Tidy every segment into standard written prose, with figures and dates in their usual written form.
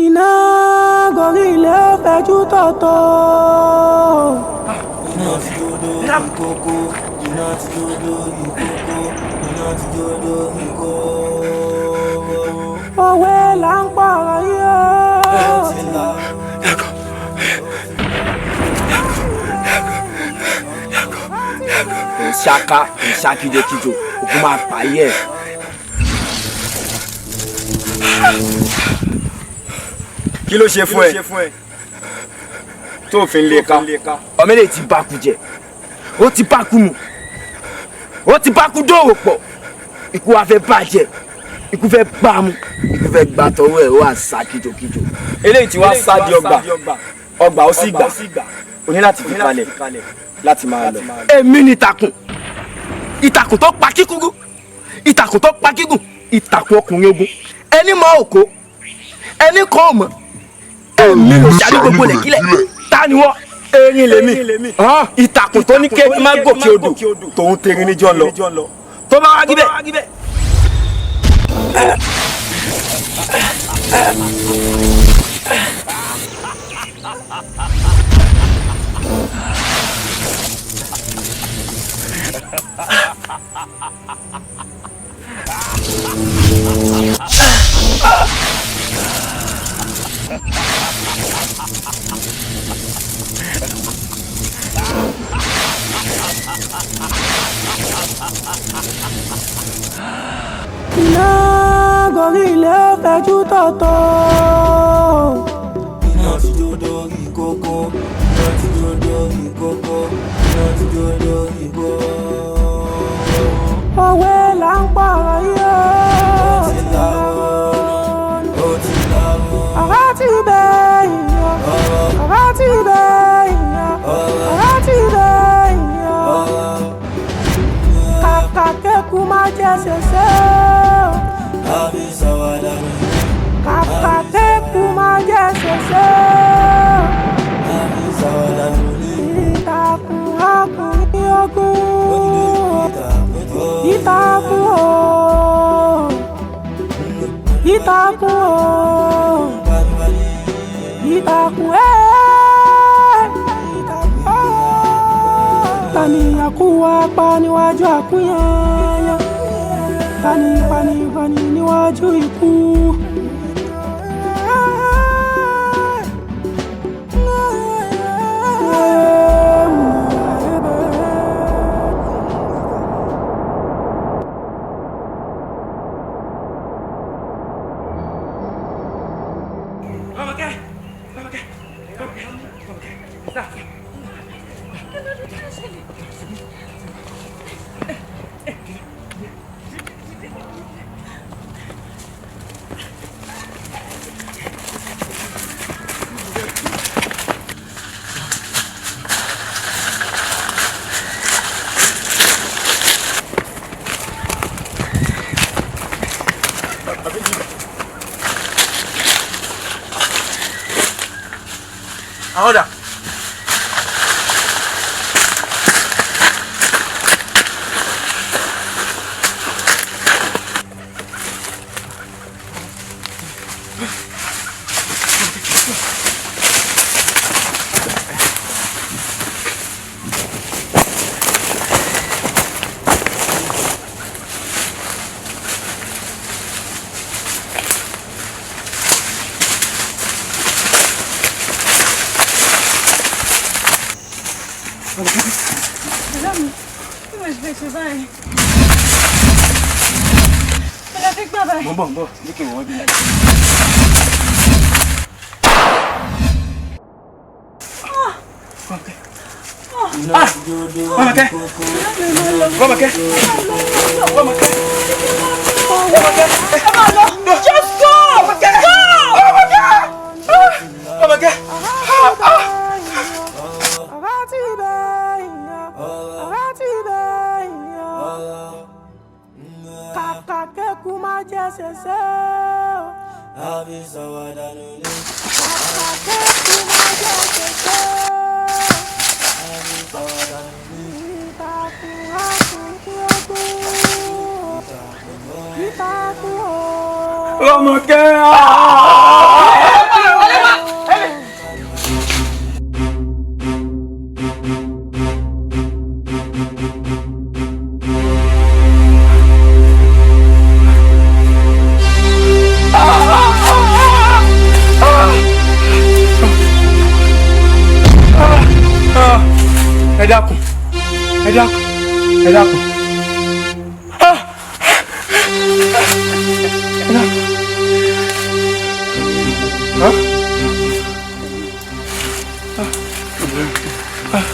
Iná gorí ilé ó fẹjú tọ̀tọ̀. Iná ti jó lórí kókó, iná ti jó lórí kókó, iná ti jó lórí kókó. Òwe là ń pọ̀rọ̀ yìí o. Ó ti là. Ṣaka ṣá kíjokíjo òkú máa pààyè ẹ. Kí ló ṣe fún ẹ tó fi ń lè ká? Ọmọ eléyìí ti bá kú jẹ, ó ti bá kú mu, ó ti bá kú dòwò pọ̀. Ikú wa fẹ́ bàjẹ́, ikú fẹ́ bá mu, ikú fẹ́ gbà tọwọ́ ẹ̀, ó wà sá kíjokíjo. Eléyìí ti wá sá di ọgbà, ọgbà ó sì gbà. O ní láti fi kalẹ̀ láti máa lọ. Èmi ni ìtàkùn, ìtàkùn tó pa kíkúrú, ìtàkùn tó pa gígùn, ìtàkùn ọkùnrin ogun. Ẹni mọ òkó, ẹni kọ́ ò mọ̀. Èmi ló ṣàlù gbogbo lẹ̀kílẹ̀. Ta ni wọ́n? Erin lèmi, ìtàkùn tó ní kéèkì má gòkè odò, tòun terin níjọ́ lọ tó bá wá gíbẹ̀. Iná gorí ilé ó fẹjú tọ̀tọ̀. Iná ti jó lórí kókó, iná ti jó lórí kókó, iná ti jó lórí kókó. Òwe là ń pọ̀rọ̀ yìí o. Ó ti là ó ti là ó. Ọ̀rọ̀ ti bẹ̀ ìyàn. Ọ̀rọ̀ ti bẹ̀ ìyàn. Ọ̀rọ̀ ti bẹ̀ ìyàn. Kàkà kéku má jẹ ṣèṣe o. Àbí sàwádà ni. Kàkà kéku má jẹ ṣèṣe o. Àbí sàwádà ni. Ìtàkùn ọkùnrin ogun. Ìtàkùn o. Ìtàkùn o. Ìtàkùn ẹ̀. Ìtàkùn o. Tani àkúwà pa níwájú àkúnyányán? Tani panipani níwájú ikú? Àwọn dà. Kí mo ṣe fẹ́ ṣe báyìí? Mo lọ fi gbà báyìí. Mo ń bọ̀, mo ń bọ̀ ní kí n wọ́n bí. Iná ti jó lórí kókó. Rọ́mọkẹ́, Rọ́mọkẹ́, Rọ́mọkẹ́. Ẹ máa lọ. Just go! Go! Rọ́mọkẹ́. Ọ̀rọ̀ ti bẹ̀ ìyàn. Ọ̀rọ̀ ti bẹ̀ ìyàn. Kàkà kéku má jẹ ṣèṣe o. Àbí sàwádà ni. Kàkà kéku má jẹ ṣèṣe o. Àbí sàwádà ni. Ìtàkùn ọkùnrin ogun. Ìtàkùn o. Rọ́mọkẹ́. Ẹ dákun, ẹ dákun, ẹ dákun. Ah! Ẹ dákun. Ah! Ah! Ah!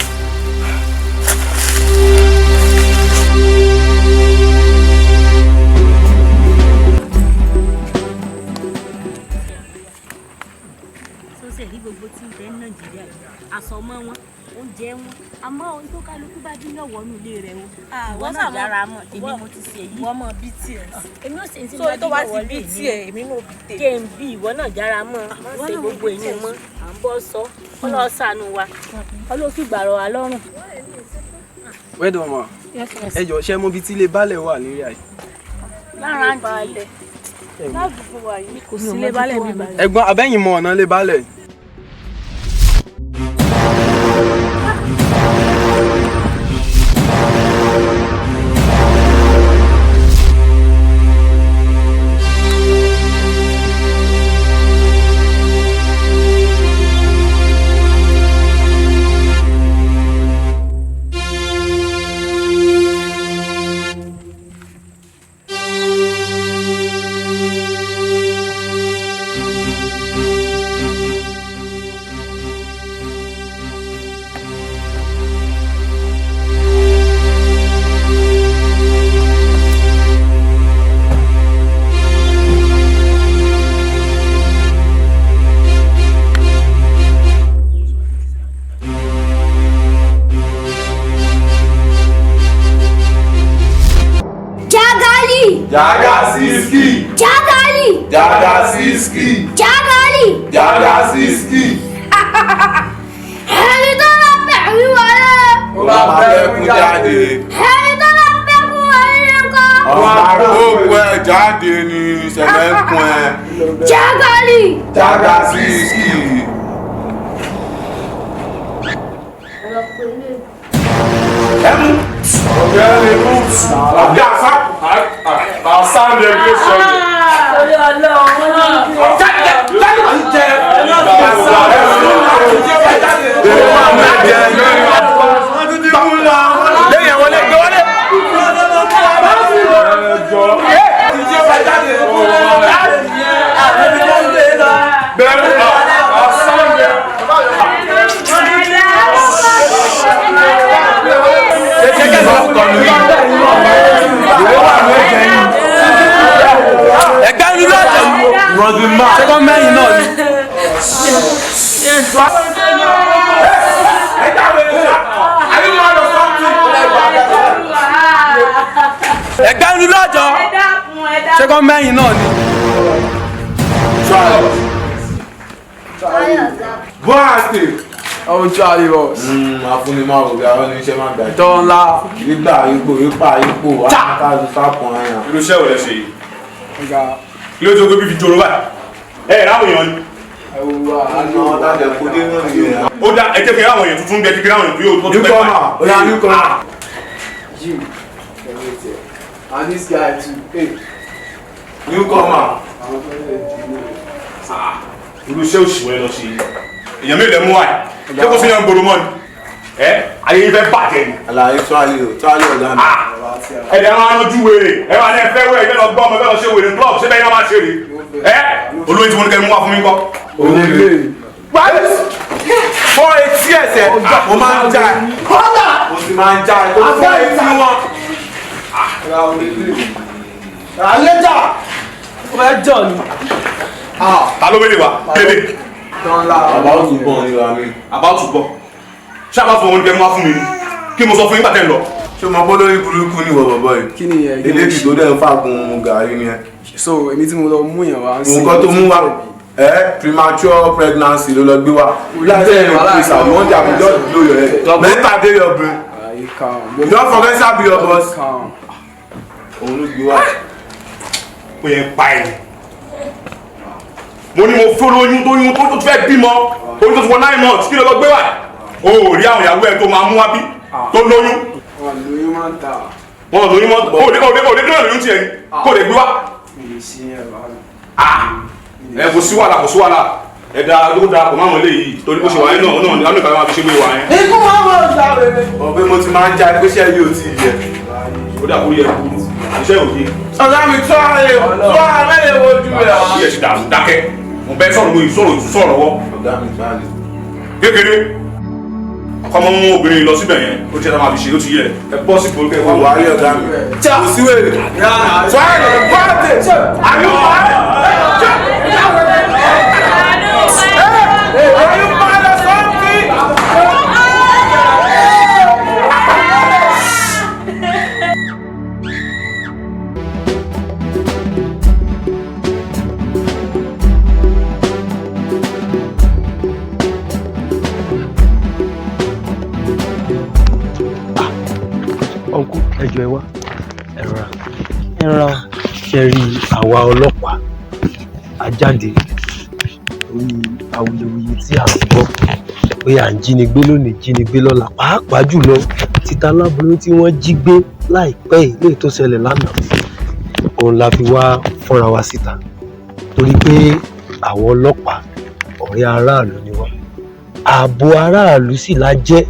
Sọ́sẹ̀ rí gbogbo tí ń bẹ ní Nàìjíríà yìí, aṣọ mọ́ wọn, oúnjẹ wọn, àmọ́ ohun tó kálukú bá dín lọ́wọ́ nù ilé rẹ̀ o. Ìwọ náà yára mọ̀, tèmi mo ti ṣe yìí. Wọ́n mọ̀ bí tiẹ̀. Èmi ò ṣe tí So mo bá tó dín bá ti lọ́wọ́ bí lé mi. tiẹ̀, èmi náà bí tèmi. Jẹ́ ń bí ìwọ náà yára mọ̀, má ṣe gbogbo èyí mọ́, à ń bọ́ sọ, Ọlọ́run ṣàánú wa, Ọlọ́run sì gbàrọ̀ wa lọ́rùn. Wẹ́dọ̀ ma, ẹ jọ̀ọ́, ṣé mo bi tí ilé baálẹ̀ wà lérí àyè? Lára ń balẹ̀. Ládùúgbò wa yìí kò sí ilé baálẹ̀ mi báyìí. Ẹ̀gbọ́n, abẹ́yìn mọ ọ̀nà ilé baálẹ̀. Jagali! Jagasiski! Jagali! Jagasiski! Jagali! Jagasiski! Ẹni tó bá bẹ̀rù wọlé! Ó máa bẹ́kún jáde. Ẹni tó bá bẹ́kún wọlé ńkọ́? Ọmọ àgbókù ẹ̀ jáde ní sẹ̀mẹ́kún ẹ̀. Jagali! Jagasiski! Ẹmu! Ọ̀gá ni mú. Ọ̀gá sá. Àṣà ni ẹgbẹ́ sọ̀rọ̀. Torí Ọlọ́run náà. Jáde! Jáde! Jẹ! Lẹ́yìn àwọn ẹlẹ́gbẹ́ wọlé. Ẹgbẹ́ ń lọ́jọ́. Ṣẹ́kọ́ mẹ́rin náà ni. Ẹgbẹ́ ń lọ́jọ́. Ṣẹ́kọ́ mẹ́rin náà ni. Bọ́ọ̀sì. Ọ̀hún Charlie boss. Afúnimáwo bí àwọn oníṣẹ́ máa gbà. Dọ́là. Gbígbà ipò ipa ipò àtàlù sápọn ẹ̀yàn. Irú iṣẹ́ wo lẹ ṣe yìí? Ọ̀gá. Kí ló tó gbé bíbi joro báyìí? Ẹ ẹ̀ ráwọn èèyàn ni. Àwọn tájẹ̀ kó dé náà nìyẹn. Ó dá ẹ jẹ́ kí n ráwọn èèyàn tuntun bí ẹ jẹ́ kí n ráwọn èèyàn tó yóò tó pẹ́ Newcomer, ó yá newcomer. You. And this guy too. Hey. Newcomer. Àwọn tó ń lè dùn ún. Irú iṣẹ́ òṣì wo lẹ lọ ṣe yìí? Èèyàn mélòó lẹ mú wá yìí? Ṣé kò sí ní ọgbọ̀rọ̀ mọ́ ni? Ẹ ayé yín fẹ́ bàjẹ́ ni. Àlàyé Tíwálé o, Tíwálé ọ̀gá mi. Ẹ dẹ̀ máa ránjú wèrè. Ẹ máa ní ẹ fẹ́ wẹ̀, ẹ fẹ́ lọ gbọ́ ọmọ, ẹ fẹ́ lọ ṣe wèrè club, ṣé bẹ́ẹ̀ ni wọ́n máa ṣe rè? Ẹ olóyún tí mo ní kẹ́ mú wá fún mi kọ́. Olè. Fọ́ etí ẹsẹ̀, mo máa ń já ẹ̀. Mo sì máa ń já ẹ̀. Fọ́ etí wọn. Àlejò. Ó fẹ́ jọ ni. Ta ló wélé wa? Kébé. Dọ́là. Bàbá ó tún bọ̀ ní wa mi. Àbá ó tún bọ̀. Ṣé àbá fún wọn ní kẹ́ mú wá fún mi ni? Kí mo sọ fún yín gbà tẹ́ ń lọ? Ṣé o mọ bó lórí burúkú ni ìwọ bọ̀bọ̀ yìí? Kí ni ẹ? Eléyìí tó dẹ̀ ń fàgùn mu gàrí ni ẹ. So èmi tí mo lọ mú yàn wá ń sìn. Nǹkan tó mú wá ẹ premature pregnancy ló lọ gbé wá. Láti ẹ̀ ní please I want you to just blow your head. Mental dey your brain. Ayé calm. You don forget say be your boss. Calm. Òun ló gbé wá. Ó yẹ ń pa ẹ̀. Mo ní mo fún lóyún tó yún tó fẹ́ bímọ oyún tó ti wọ 9 months, kí ló lọ gbé wá? O ò rí àwọn ìyàwó ẹ tó máa mú wá bí tó lóyún. Wọn lóyún máa ń ta. Wọn lóyún mọ́, o ò lè o lè o lè dúró lóyún tiẹ̀ ni kó lè gbé wá. Mi lè ṣe yẹn bá mi. Ẹ kò sí wàhálà, kò sí wàhálà. Ẹ̀dá ló darapọ̀ máwọn eléyìí torí bó ṣe wà yẹn náà náà ní àwọn máa fi ṣe bó ṣe wà yẹn. Ikú máa ń wọ ọjà rẹ̀. Ọ̀pẹ mo ti máa ń já pé iṣẹ́ yìí ò tí ì yẹ. Ó dà kó yẹ kúrú iṣẹ́ òye. Ọ̀gá mi tó ààrẹ tó ààrẹ lè wojú rẹ̀. Iye ti dàrú dákẹ́. Mo bẹ sọ̀rọ̀ lóyún sọ̀rọ̀ sọ̀rọ̀ lọ́wọ́. Ọ̀gá mi bá lè. Kékeré kọ́mọ mú obìnrin lọ síbẹ̀ yẹn ó ti ẹ̀ máa fi ṣe ó ti yẹ ẹ bọ́ sí gbòógè wá. Wà á rí ọ̀gá mi. Kò sí wèrè. Fáìlì fáìlì. Àyù fáìlì. Are you mad or something? Ọ̀nkú ẹjọ́ ẹ wá ẹ rọra ẹ rọra ṣe rí àwa ọlọ́pàá a jáde lórí awuyewuye tí à ń gbọ́ pé à ń jínigbé lónìí jínigbé lọ́la pàápàá jùlọ títa láboyún tí wọ́n jí gbé láìpẹ́ yìí léyìí tó ṣẹlẹ̀ lánàá òun la fi wá fọ́nra wa síta torí pé àwọn ọlọ́pàá ọ̀rẹ́ aráàlú ni wá ààbò aráàlú sì la jẹ́.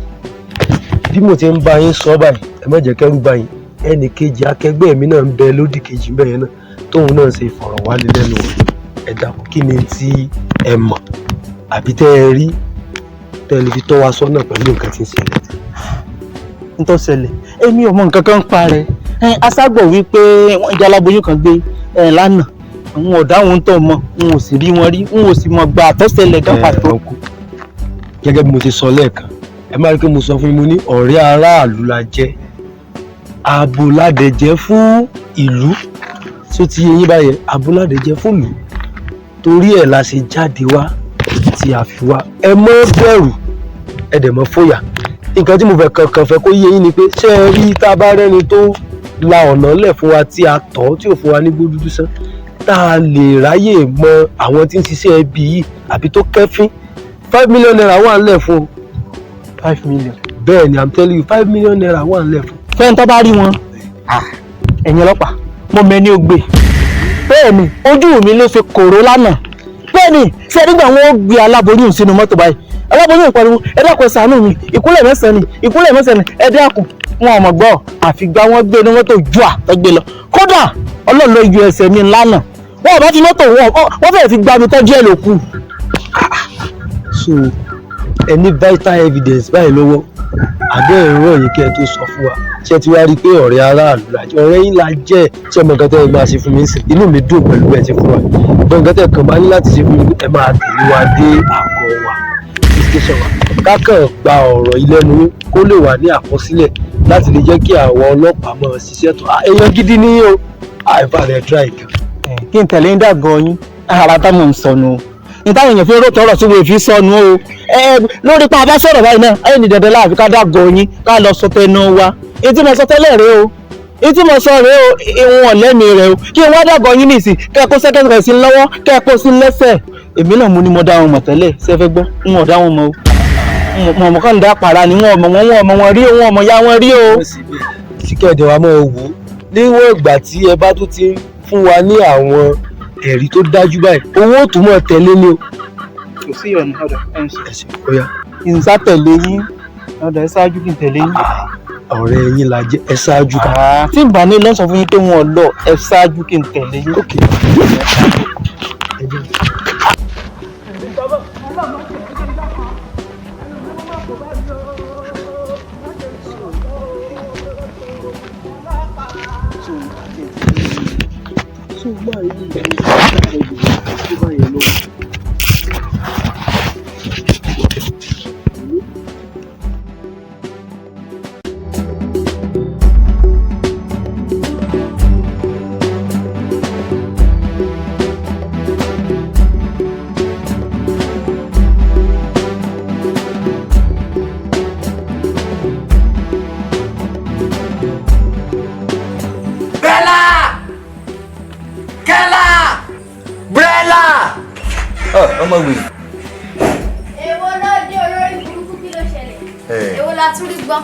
Bí mo ti ń bá yín sọ báyìí ẹ má jẹ́ kẹ́rù bá yín, ẹnì kejì akẹgbẹ́ mi náà ń bẹ lódì kejì ń bẹ yẹn náà tóun náà ṣe ìfọ̀rọ̀wánilẹ́nuwò. Ẹ dákun kí ni tí ẹ mọ̀ àbí tẹ́ ẹ rí tẹ́ ẹ lè fi tọ́ wa sọ́nà pẹ̀lú nǹkan tí ń ṣẹlẹ̀? Ń tó ṣẹlẹ̀ èmi ò mọ nǹkan kan pa rẹ̀. Aṣágbọ̀ wípé wọ́n jẹ́ aláboyún kan gbé lánàá, àwọn ọ̀dà wọn tó mọ̀ n ò sì rí wọn rí, n ò sì mọ̀ gbà tó ṣẹlẹ̀ gan pàtó. Gẹ́gẹ́ bí mo ti sọ lẹ́ẹ̀kan, ẹ má rí pé mo sọ fún yín, mo ní ọ̀rẹ́ aráàlú la jẹ́, ààbò la dẹ̀ jẹ́ fún ìlú. Tó ti yé yín báyẹn, ààbò la dẹ̀ jẹ́ fún ìlú, torí ẹ̀ la ṣe jáde wá tí a fi wá. Ẹ má bẹ̀rù, ẹ dẹ̀ má fòyà. Nǹkan tí mo fẹ́ kankan fẹ́ kó yé yín ni pé ṣé ẹ rí tá a bá rẹ́ni tó la ọ̀nà lẹ̀ fún wa tí a tọ̀ tí ò fún wa ní gbódúdú sán, tá a lè ráyè mọ àwọn tí ń ṣiṣẹ́ ẹbí yìí àbí tó kẹ́fín, ₦5 million wà ńlẹ̀ fún o. 5 million. Bẹ́ẹ̀ ni, I'm telling you, ₦5 million wà ńlẹ̀ fún. Fẹ́ni tó bá rí wọn, ẹ̀yin ọlọ́pàá, mo mẹ́ni ó gbé. Bẹ́ẹ̀ ni ojú mi ló ṣe kòró lánàá. Bẹ́ẹ̀ ni ṣé nígbà wọn ó gbé aláboyún sínú mọ́tò báyìí, aláboyún ìpariwo ẹ dákun ẹ ṣàánú mi, ìkúnlẹ̀ mẹ́sàn-án ni, ìkúnlẹ̀ mẹ́sàn-án ni, ẹ dákun. Wọn ò mọ̀ gbọ́, àfìgbà wọn gbé ní mọ́tò jùà tó gbé lọ. Kódà Ọlọ́run ló yọ ẹsẹ̀ mi lánàá, wọn ò bá fi mọ́tò wọn wọ́n fẹ́ẹ́ fi gbá mi tọ́jú ẹ̀ ló kù. So ẹ ní vital evidence báyìí lọ́wọ́ àbẹ́ ẹ̀rọ yìí kí ẹ tó sọ fún wa ṣé ti wá rí i pé ọ̀rẹ́ aráàlú la jẹ́, ọ̀rẹ́ yín la jẹ́. Ṣé ọmọ nǹkan tẹ́ ẹ máa ṣe fún mi ń sìn, inú mi dùn pẹ̀lú ẹ ti fún wa bọ́n nǹkan tẹ́ kàn máa ní láti ṣe fún mi, ẹ máa tẹ̀lé wa dé àgọ́ wa station wa kákàn gba ọ̀rọ̀ yìí lẹ́nu yín kó lè wà ní àkọsílẹ̀ láti lè jẹ́ kí àwọn ọlọ́pàá máa ṣiṣẹ́ tó èèyàn gidi ní o àìfàlẹ̀ try gan. Kí n tẹ̀lé ń dàgọ̀ yín ara táwọn ń sọnù o ní táwọn èèyàn fi ń rò tọrọ sí wo fi sọnù o lórí pa abá sọ̀rọ̀ báyìí náà ẹ̀yìn ní dandan láàfin ká dàgọ̀ yín ká lọ sọ tẹnu wa. Èyí tí mo sọ tẹ́lẹ̀ rèé o, èyí tí mo sọ rèé o, ìwọ̀n ọ̀lẹ́mi rẹ̀ o, kí n wá dàgọ̀ yín nìsín kẹ́ ẹ kó sẹ́kẹ̀sẹ̀ sí lọ́wọ́ kẹ́ ẹ kó sí lẹ́sẹ̀. Èmi náà mo ní mo dá wọn mọ̀ tẹ́lẹ̀, ṣé fẹ́ gbọ́, n ò dá wọn mọ̀ o, mọ̀ mọ̀ kàn dá para ni, wọn ò mọ̀ wọn, wọn ò mọ̀ wọn rí o, wọn ò mọ̀ ya wọn rí o. Síkẹ̀dẹ̀ wa máa wò ó níwọ̀n ìgbà tí ẹ bá tún ti ń fún wa ní àwọn ẹ̀rí tó dájú báyìí, owó ò tún mọ̀ tẹ̀lé ni o. Kò sí ìyọnu ọ̀dọ̀ ẹ̀ ń ṣe. Ẹ̀sìn bóyá. Ìnsá tẹ̀lé yín ọ̀dọ̀ ẹ ṣáájú kí n tẹ̀lé yín. Ọ̀rẹ́ yín la jẹ́, ẹ ṣáájú ká. Tí n bá ní lọ́sọ̀ fún yín pé wọn ò lọ, ẹ ṣáájú kí n tẹ̀lé yín. So máa yí ìlú tó bá yẹn lọ́wọ́. Bella! Kẹ́lá! Brella! Ọmọ wèrè. Èwo ló dé olórí burúkú, kí ló ṣẹlẹ̀? Èwo la tún rí gbọ́?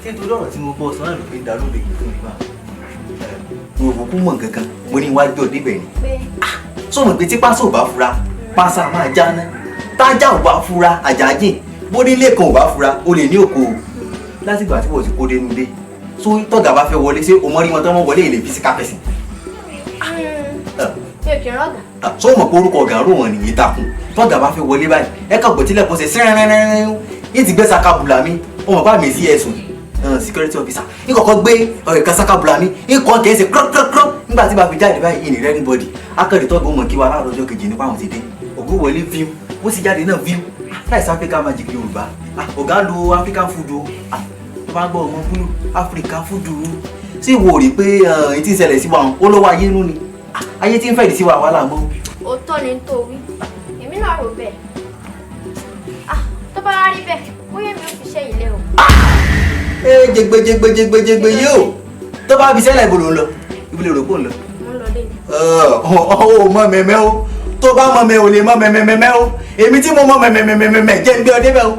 Ṣé nítorí ọ̀rọ̀ tí mo gbọ́ sọ náà ló fi ń darú lè fún mi bá? Mo ò kúkú mọ̀ nǹkan kan, mo ní iwájú ọ̀dẹ́ ibẹ̀ ni. Sọ̀rọ̀ pé tí pásọ̀ bá fura, Pásá máa jáná. Tájà ò bá fura àjàjìn, bónílé kan ò bá fura, o lè ní òkò. Látìgbà tí wọ́n ti kó dénú ilé, so tọ́gà bá fẹ́ wọlé, ṣé o mọ rí wọn tán wọ́n wọlé ilé physical person? Mi ò kì í rọ́gà. So mọ̀ pé orúkọ ọ̀gá rò wọ́n nìyí takùn. Tọ́gà bá fẹ́ wọlé báyìí, ẹ kàn gbọ́tílẹ̀ kó ṣe sẹ́rẹ́rẹ́rẹ́rẹ́ yìí ti gbé sakabula mi, o mọ̀ bá mi sí ẹ̀sùn security officer. Ní kọ̀kọ́ gbé ọ̀rẹ́ kan sakabula mi, ní kàn kẹ́ ẹ ṣe kúrọ́kúrọ́ nígbà tí bá fi jáde báyìí ìnìrẹ́ anybody. Akẹ́rì tọ́gà ó mọ̀ kí wa láàárọ̀ ọjọ́ kejì nípa àwọn ti dé. Ògùn wọlé fíìm, ó sì jáde náà fíìm. Láìsí African Magic Yorùbá, ọ̀gá lo African food o. Tó bá gbọ́ ọmọ búlù, African food o. Ṣé ìwọ rí pé etí ìṣẹ̀lẹ̀ sí wa ó lọ́wọ́ ayé nú ni? Ayé tí ń fẹ̀dí sí wa wàhálà mọ́. Òótọ́ ni tó wí, èmi náà rò bẹ́ẹ̀. Tó bá rí bẹ́ẹ̀, bóyá mi ò fi ṣe ilé o. Ẹ jẹgbẹ jẹgbẹ jẹgbẹ jẹgbẹ yìí o. Tó bá fi sẹ́lẹ̀ ibo ló ń lọ? Ibo lè rò pò ń lọ? Mo ń lọ lé ni. Ó mọ mẹ́mẹ́ o. Tó bá mọ mẹ́ o lè mọ mẹ́mẹ́mẹ́ o. Èmi tí mo mọ mẹ́mẹ́mẹ́mẹ́ jẹ́ ń gbé ọ débẹ̀ o.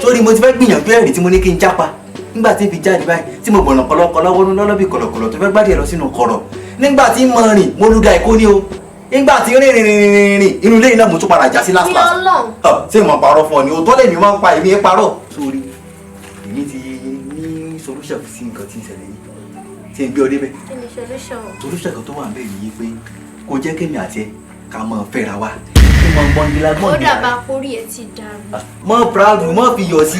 Sórí mo ti fẹ́ gbìyànjú ẹ̀rí tí mo ní kí n jápa. Nígbà tí n fi jáde báyìí tí mo gbọ̀nà kọ̀lọ̀kọ̀lọ̀ wọnú lọ́lọ́bì kọ̀lọ̀kọ̀lọ̀ tó fẹ́ gbádìí lọ sínú kọ̀rọ̀. Nígbà tí mo rìn mo lu da ìkó ní o. Nígbà tí rìn rìn rìn rìn inú ilé iná mo tún padà já sí last last. Ṣé mo parọ́ fún ọ ni? Òótọ́ lèmi máa ń pa èmi parọ́. Sórí èmi ti ní solution sí nǹkan tí ń ṣẹlẹ̀ yìí. Ṣé n gbé ọ débẹ̀? Kí ni solution o? Solution kan tó wà níbẹ̀ yìí pé kò jẹ́ kémi àti ẹ ká máa fẹ́ra wa. Kí mo gbọ́ngilá gbọ́ngilá. Ó dàbà kórí ẹ ti dàrú. Mọ proud, mọ fi yọ̀ sí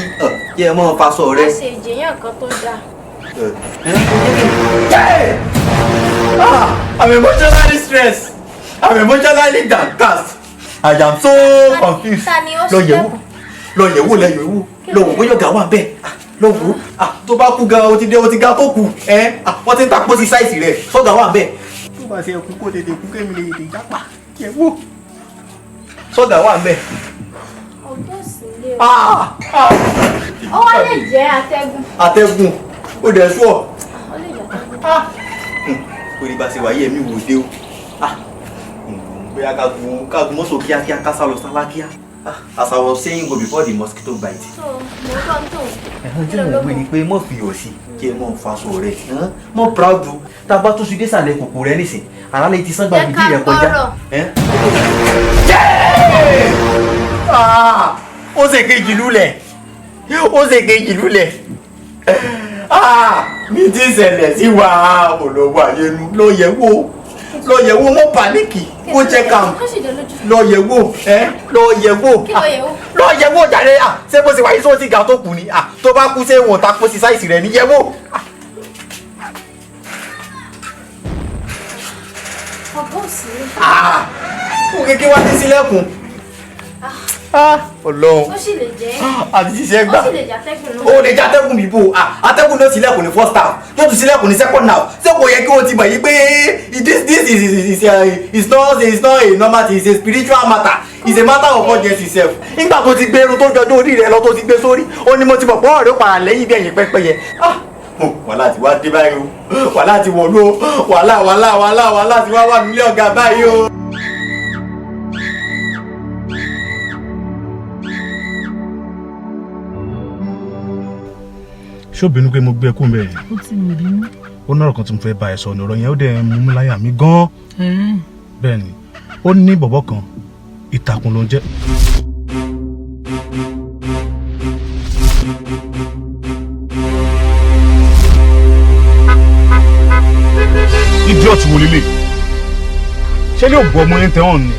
kí ẹ mọ faṣọ rẹ. Má ṣe ìjẹyàn kan tó dáa. I'm emotionally stressed. I'm emotionally downcast. I am so confused. Lọ yẹ̀wò, lọ yẹ̀wò, lọ yẹ̀wò, lọ wò bóyá ọ̀gá wà bẹ́ẹ̀. Lọ wò ó, tó bá kú gan, o ti dé, o ti ga tó kù. Wọ́n ti ń ta pósí sáìsì rẹ̀, sọ́gà wà bẹ́ẹ̀. Tó bá ṣe ẹkú kó tètè kú kémi lè tètè jápa, yẹ̀wò. Sọ́gà wà bẹ́ẹ̀. Ọjọ́ sì lé o. Ó wá lè jẹ́ atẹ́gùn. Atẹ́gùn, ó dẹ̀ sùọ̀. Ó lè jẹ́ atẹ́gùn. Orí bá ṣe wáyé ẹ̀mí wò dé o. Bóyá ká gun mọ́tò kíákíá ká sá lọ sálá kíá. As I was saying, go before the mosquito bite. So, mo gbọ́ tó. Ẹ̀hán tí mo wí ni pé mọ̀ fi yọ̀ sí kí ẹ mọ̀ faṣọ rẹ̀. Mọ̀ proud o. Tá a bá tún ṣe dé sàlẹ̀ kòkò rẹ nísìn, àrá lè ti sángbà bìbí rẹ kọjá. Ó ṣe kejì lulẹ̀. Ó ṣe kejì lulẹ̀. Mi ti ṣẹlẹ̀ sí wa olówó ayélu lọ yẹ̀ wò. Lọ yẹ̀ wò, mọ́ pàníkì kó jẹ́ kàm. Lọ yẹ̀ wò, lọ yẹ̀ wò. Lọ yẹ̀ wò jàre. Ṣé bó ṣe wáyé sóò ti ga tó kù ni? Tó bá kú ṣé wọn ta kó sí sáìsì rẹ ní yẹ̀ wò. Ọ̀gá ò sí ní. Kó kékeré wá ní sílẹ̀kùn. Ọlọ́run. Ó sì lè jẹ́. Àti ṣiṣẹ́ gbà. Ó sì lè jẹ́ atẹ́gùn náà. Ó lè jẹ́ atẹ́gùn bíbò. Atẹ́gùn náà sílẹ̀kùn ní first half. Yóò tún sílẹ̀kùn ní second half. Ṣé kò yẹ kí o ti mọ̀ yí pé this is not a normal thing, it's a spiritual matter. It's a matter of urgency sef. Nígbà tó ti gbé irun tó jọjọ́ orí rẹ lọ tó ti gbé sórí, ó ní mo ti mọ̀ pé ọ̀rẹ́ ó padà lẹ́yìn bí ẹ̀yìn pẹ́pẹ́yẹ. Wàhálà ti wá dé báyìí o. Wàhálà ti wọ̀lú o. Wàhálà wàhálà wàhálà wàhálà ti wá wà nílé ọ̀gá báyìí o. Ṣé ó bínú pé mo gbé ẹkún bẹ́ẹ̀? Ó ti mi bínú. Ó nọ̀rọ̀ kan tí mo fẹ́ bá ẹ sọ ní ọ̀rọ̀ yẹn, ó dẹ̀ mú mi láyà mi gan-an. Bẹ́ẹ̀ ni, ó ní bọ̀bọ̀ kan, ìtàkùn ló ń jẹ́. Idiot wo lélẹ̀? Ṣé lè gbọ́ ọmọ yẹn tẹ́wọ̀n ni?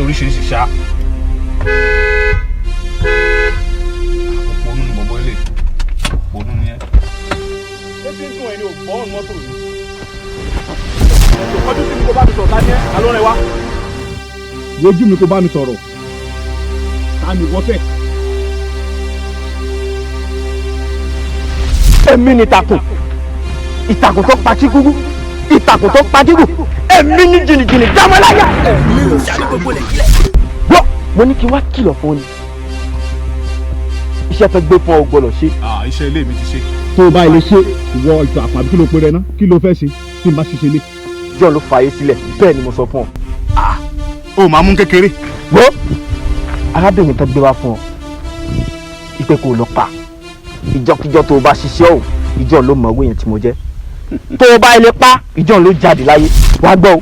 Oríṣiríṣi ṣá. Wojú mi kó bá mi sọ̀rọ̀. Ta ni wọ́n fẹ́? Èmi ni ìtàkùn. Ìtàkùn tó pa Chígúgú. Ìtàkùn tó pa Jígù. Èmi ni jìnnìjìnnì dámọ́láyà. Gbọ́, mo ní kí n wá kìlọ̀ fún ọ ni. Iṣẹ́ tó gbé fún ọ gbọ́dọ̀ ṣe. Iṣẹ́ ilé mi ti ṣe. Tó o bá ilé ṣe. Ìwọ ìtàn àpàbí kí ló pe rẹ ná? Kí ló fẹ́ ṣe tí n bá ṣiṣẹ́ ilé? John ló fààyè sílẹ̀, bẹ́ẹ̀ ni mo sọ fún ọ. O máa mú kékeré. Wo arábìnrin tó gbé wá fún ọ ipe kò lọ pa ìjọkíjọ tó o bá ṣiṣẹ́ o, ìjọ ló mọ owó yẹn tí mo jẹ́. Tó o bá ilé pa, ìjọ ló jáde láyé. Wàá gbọ́ o.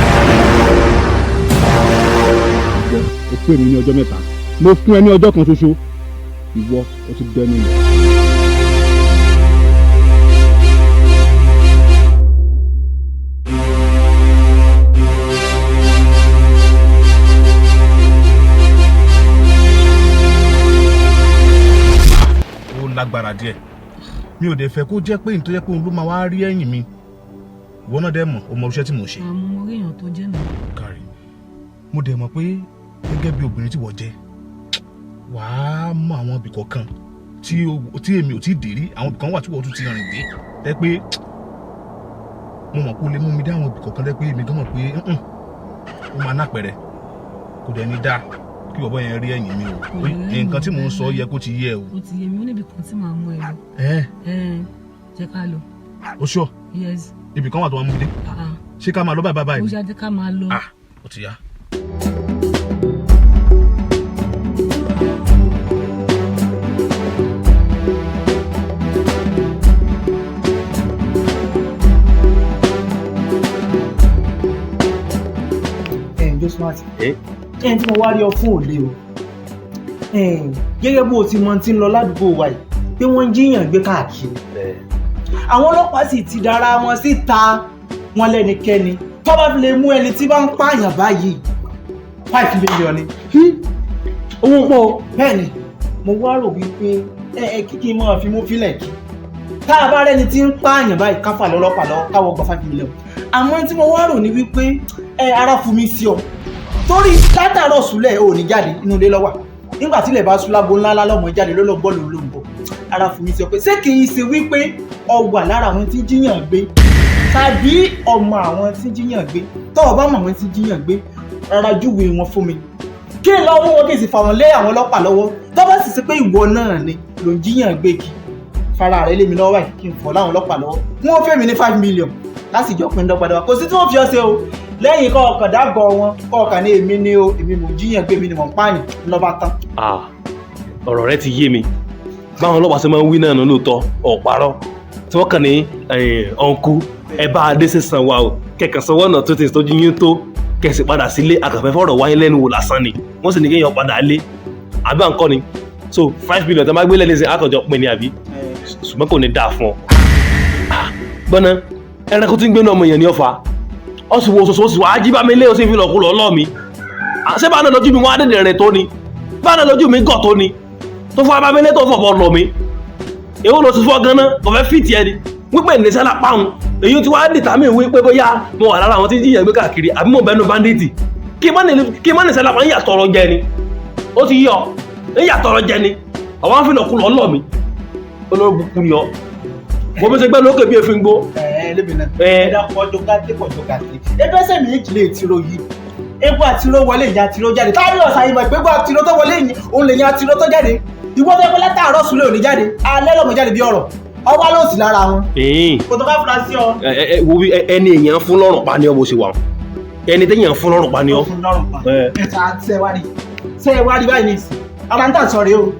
O fún èmi ní ọjọ́ 3, mo fún ẹ ní ọjọ́ kan ṣoṣo, ìwọ o ti dẹnu ilẹ̀. Ó lágbára díẹ̀, mi ò dẹ̀ fẹ́ kó jẹ́ pé nítorí pé òun ló máa wá rí ẹ̀yìn mi. Ìwọ náà dẹ̀ mọ̀, o mọ iṣẹ́ tí mò ń ṣe. Àmọ́ mo rí èèyàn tó jẹ́ náà. Kárí, mo dẹ̀ mọ̀ pé gẹ́gẹ́ bí obìnrin tí wọ́n jẹ́, wàá mọ àwọn ibì kọ̀ọ̀kan tí èmi ò tí ì dé rí, àwọn ibì kan wà tí wọ́n tún ti rìn dé tẹ́ pé mo mọ̀ pé ó lè mú mi dé àwọn ibì kọ̀ọ̀kan tẹ́ pé èmi gan mọ̀ pé ó máa nápẹ̀rẹ̀, kò dẹ̀ ní dáa kí bọ̀bọ́ yẹn rí ẹ̀yìn mi o. Nǹkan tí mò ń sọ yẹ kó ti yé ẹ o. Ó ti yé mi, ó níbi kan tí màá mú ẹ lọ. Jẹ́ ká lọ. O sure? Yes. Ibì kan wà tó máa mú mi dé. Ṣé ká máa lọ báyìí báyìí? Ó ṣe àti ká máa lọ. Ó ti yá. Josephat, ẹni tí mo wá rí ọ fún òde o, gẹ́gẹ́ bó o ti mọ ti ń lọ ládùúgbò wa yìí pé wọ́n ń jíyàn gbé káàkiri, àwọn ọlọ́pàá sì ti dára wọn síta, wọn lẹ́nikẹ́ni tó bá fi lè mú ẹni tí bá ń pààyàn báyìí 5 million ni. Owó pọ̀. Bẹ́ẹ̀ ni mo wá rò wípé ẹ kíkí máa fi mú fílẹ̀ kí tá a bá rẹ́ni tí ń pààyàn báyìí káfà lọ́lọ́pàá lọ́wọ́ káwọ́ gba 5 million. Àmọ́ tí mo wá rò ní wípé ẹ ara fún mi sí ọ torí látàárọ̀ súlẹ̀ ò ní jáde inú ilé lọ́wà, nígbà tí ilẹ̀ bá sú lágbo ńlá lọ́mọ jáde ló lọ gbọ́ ló ló ń bọ̀. Ara fún mi sí ọ pé ṣé kì í ṣe wípé ọ wà lára àwọn tí ń jíyàn gbé tàbí ọmọ àwọn tí ń jíyàn gbé? Tọ́ ọ bá mọ̀ àwọn tí ń jíyàn gbé, rárá júwe wọn fún mi kí n lọ mú wọn kí n sì fà wọn lé àwọn ọlọ́pàá lọ́wọ́. Tọ́ bá sì ṣe pé ìwọ náà ni ló ń jíyàn gbé, kí fara rẹ lé mi lọ́wọ́ báyìí kí n fọ́ láwọn ọlọ́pàá lọ́wọ́, wọ́n fẹ́ mi ní 5 million láti jọ pin dọ́gbadọ́gba. Kò sí tí wọ́n fi ọ́ ṣe o, lẹ́yìn kọ́ ọkàn dágọ̀ wọn kọ́ ọkàn ní èmi ni o, èmi mò ń jíyàn gbé, èmi ni mò ń pààyàn lọ́ba tán. Ọ̀rọ̀ rẹ ti yé mi, báwọn ọlọ́pàá ṣe máa ń wí náà nù lóòótọ́, ọ̀parọ́ tí wọ́n kàn ní ọ̀nkú ẹ bá adé sísan wa o, kẹ̀kẹ́ sanwó ọ̀nà tó ti tọ́jú yín tó kẹ̀sì padà sílé, àkànfẹ́ fọ̀rọ̀ wáyé lẹ́nu wò lásán ni wọ́n sì ní kéèyàn padà lé àbí à ń kọ́ ni. So 5 million tó máa gbé lẹ́nu sí àkànjọ pin ni àbí, ṣùgbọ́n kò ní dáa fún ọ. Gbọ́nà ẹranko tí ń gbénu ọmọ èèyàn ní ọ̀fà ọ sì wo ṣoṣo, ó sì wá jí bá mi lé, ó sì fi lọ́kù lọ́ lọ́ mi. Ṣé bá náà lójú mi wọ́n á dèdè rìn tó ni, bá náà lójú mi gọ̀ tó ni, tó fún abámi lé tó fọ̀bọ̀ lọ mi, èwo ló ti fọ́ ganan kò fẹ́ fìtì ẹni wípé ìníṣẹ́ lápá òun èyí tí wàá dìtà mí wípé bóyá mo wà lára àwọn tí ń jìyàn gbé káàkiri àbí mo bẹnu bandits kí má nìṣẹ́ lápá ń yà tọrọ jẹ ni, ó ti yọ ń yà tọrọ jẹ ni, àwọn á fi lọ́kù lọ́ lọ́ mi, olórí bukú ni ọ mo bí ṣe gbẹ́ lókè bí efin gbó. Ẹ lébi náà ẹ dákun ọjọ́ gàdé pọ̀jọ́ gàdé ebe ẹsẹ̀ méjì lè tiro yìí, egbò àtiró wọlé ìyá àtiró jáde, táyọ̀ ọ̀sán ìmọ̀ ìpégbò àtiró tó wọlé yìí òun lè yan àtiró tó jáde, ìwọ tó pẹ́ látàárọ̀ sùlẹ̀ òní jáde alẹ́ lọ́mọ jáde bí ọ̀rọ̀ ọwọ́ ló sì lára wọn. Kò tó ká fura sí ọ. Ẹ wo bí ẹni èèyàn fún lọ́rùn pa ni ọ bó ṣe wà, ẹni téèyàn fún lọ́rùn pa ni ọ. Fún lọ́rùn pa ẹ ta ṣe wá rí báyìí ní ìsìn ara ń tà sọ rèé o,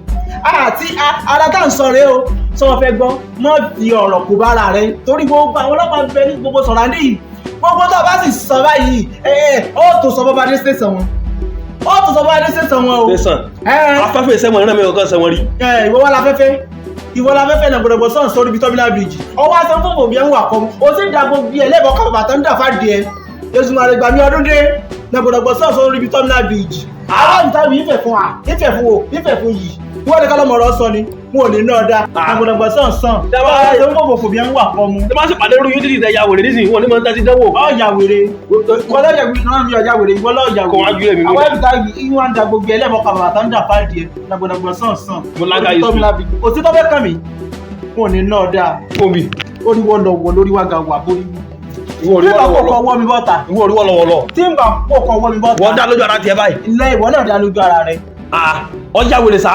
àti ara tá à ń sọ rèé o, sọ wọn fẹ́ gbọ́ mọ́ fi ọ̀rọ̀ kó bára rẹ torí gbogbo àwọn ọlọ́pàá ń bẹ ní gbogbo sọ̀rọ̀ àndé yìí, gbogbo tó o bá sì sọ báyìí ẹ ó tó sọ bọ́ba dé station wọn, ó tó sọ bọ́ba dé station wọn o. Station afẹ́fẹ́ sẹ́wọ̀n ìrìnà mi ò kàn sẹ́wọ̀n rí. Ìwọ wá láfẹ́fẹ́, ìwọ láfẹ́fẹ́ náà gbọdọ̀gbọ̀ sọ̀n sórí ibi terminal bridge ọwọ́ aṣọ fún òbí ẹ̀ ń wà kọ́ o sì ń da gbogbo ẹ̀ lẹ́bọ̀ọ́ kọ́ bàbá tó ń dà fáde ẹ̀ Jésù máa gbà mí ọdún dé náà gbọdọ̀gbọ̀ sọ̀n sórí ibi terminal bridge àwọn ìtàwé ìfẹ́ fún wa ìfẹ́ fún wo ìfẹ́ fún yìí wọ́n ní kálọ́mọ̀ ọ̀rọ̀ sọ ni wọn ò ní náà dá àgbọ̀dọ̀gbọ̀ sàn sàn báwa ṣe ń fòfò fòbí ẹ̀ ń wà kọ́ mu. Ṣé máa ṣe pàdé irú yín títí ìtẹ̀ ya wèrè nísìnyí wọn ní máa ń tẹ́tí dánwò. Ọ ya wèrè ìwọ lọ́ọ̀yà wèrè náà mi ọ̀ya wèrè ìwọ lọ́ọ̀yà wèrè. Kò wájú èmi àwọn ẹ̀bùtà yìí wọ́n ń da gbogbo ẹlẹ́mọ̀ kàbàbà tó ń dà fáàdì ẹ̀ àgbọ̀dọ̀gbọ̀ sàn sàn. Mo lága yìí sùn. Òtítọ́ fẹ́ kàn mí wọn ò ní náà dá. Omi. Ó ní wọ́n lọ wọ lórí wàgà wà bórí. Ìwọ Tí orí n bá wọ́lọ́wọ́lọ́. kọ̀kọ̀ wọ́ mi bọ́ta. Ìwọ orí wọ́lọ́wọ́lọ́. Tí n bá kọ̀kọ̀ wọ́ mi bọ́ta. Wọ́n dá lójú ara tiẹ̀ báyìí. Ilé ìwọ náà dá lójú ara rẹ. Ah, ọjà wèrè sá.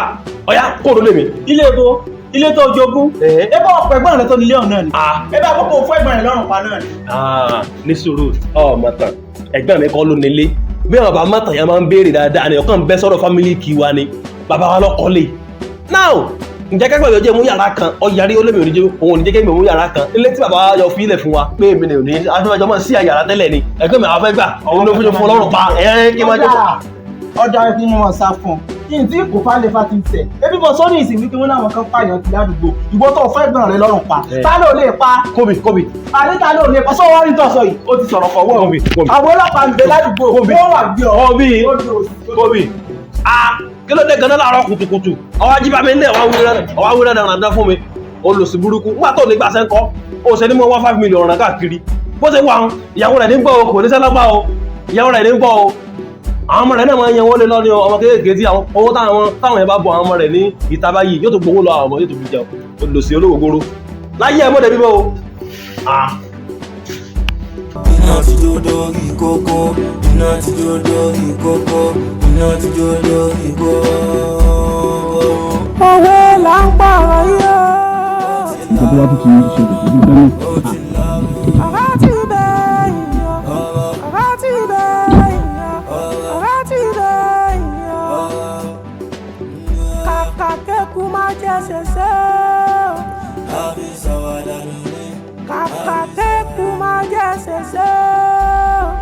Ọya kóòdó lèmi. Ilé ibo, ilé tó jogún. Ẹ bá ọ̀pọ̀ ẹ̀gbọ́n rẹ tó nílé ọ̀hún náà ni. Ẹ bá àkókò fún ẹ̀gbọ́n rẹ lọ́rùn pa náà ni. Ah, ní sùúrù ọmọ tán ẹ̀gbọ́n mi kọ́ ló nílé bí àwọn bàbá mọ̀tàn yẹn máa ń béèrè dáadáa ni ọkàn bẹ́ sọ̀rọ̀ fámílì kí wa ni bàbá wa lọ́kọ́ lè. Now ǹjẹ́ kẹ́gbẹ́ mi ò jẹ́ mú yàrá kan ọ̀yàrí olómi ò ní jẹ́ òun ò ní jẹ́ kẹ́gbẹ́ mi mú yàrá kan ilé tí bàbá wa yọ fi ilẹ̀ fún wa pé èmi ò ní afẹ́fẹ́jọ́ máa sí àyàrá tẹ́lẹ̀ ni ẹ̀gbọ́n mi àwọn fẹ́ gbà òun ló fi fún ọlọ́run pa ẹ̀ kí n máa jẹ́ Ọ̀dà kí ni wọ́n sá fún un. Kí n tí kò fà lè fa ti tẹ̀. Ebi bọ̀ sọ́ni ìsìn wípé wọ́n láwọn kan pààyàn ti ládùúgbò. Ìwọ tó fẹ́ gbọ́n rẹ lọ́rùn pa. Ta ló lè pa? Kóbi kóbi. Àní ta ló lè pa? Sọ wá rí tọ̀sọ̀ yìí. Ó ti sọ̀rọ̀ fọwọ́. Àwọn ọlọ́pàá ń bẹ ládùúgbò. Wọ́n wà gbé ọ. Kóbi kóbi. Ah, kí ló dé ganan láàárọ̀ kùtùkùtù ọwọ́ ajíbá mi ní ọwọ́ awúrẹ́ dáradára fún mi olùsí burúkú nígbà tó ní gbàsẹ́ ńkọ́ ó ṣe ní mo wá 5 million ràn káàkiri bó ṣe wà ń ìyàwó rẹ̀ ní gbọ́ o kò ní sẹ́lọ́gbà o ìyàwó rẹ̀ ní gbọ́ o àwọn ọmọ rẹ̀ náà máa ń yan wọ́n lé lọ́ní o ọmọ kéékèèké tí àwọn owó táwọn yẹn bá bọ àwọn ọmọ rẹ̀ ní ìta báyìí yóò tó gbowó lọ àwọn ọmọ yóò tó fi jẹun olùsí olówó láyé ẹ̀ mọ́dẹ̀ bíbọ́ o. Ah. Iná ti jó dórí kókó, iná ti jó dórí kókó, iná ti jó dórí kókó. Òwe là ń pààrọ̀ yìí o. Nǹkan tó bá tún ti ń ṣe kò sí gbẹ́mọ̀. Ọ̀rá ti bẹ̀ yàn, ọ̀rá ti bẹ̀ yàn, ọ̀rá ti bẹ̀ yàn. Kàkà kéku má jẹ́ ṣẹṣẹ́ o. Kàkà kéku má jẹ́ ṣẹṣẹ́ o.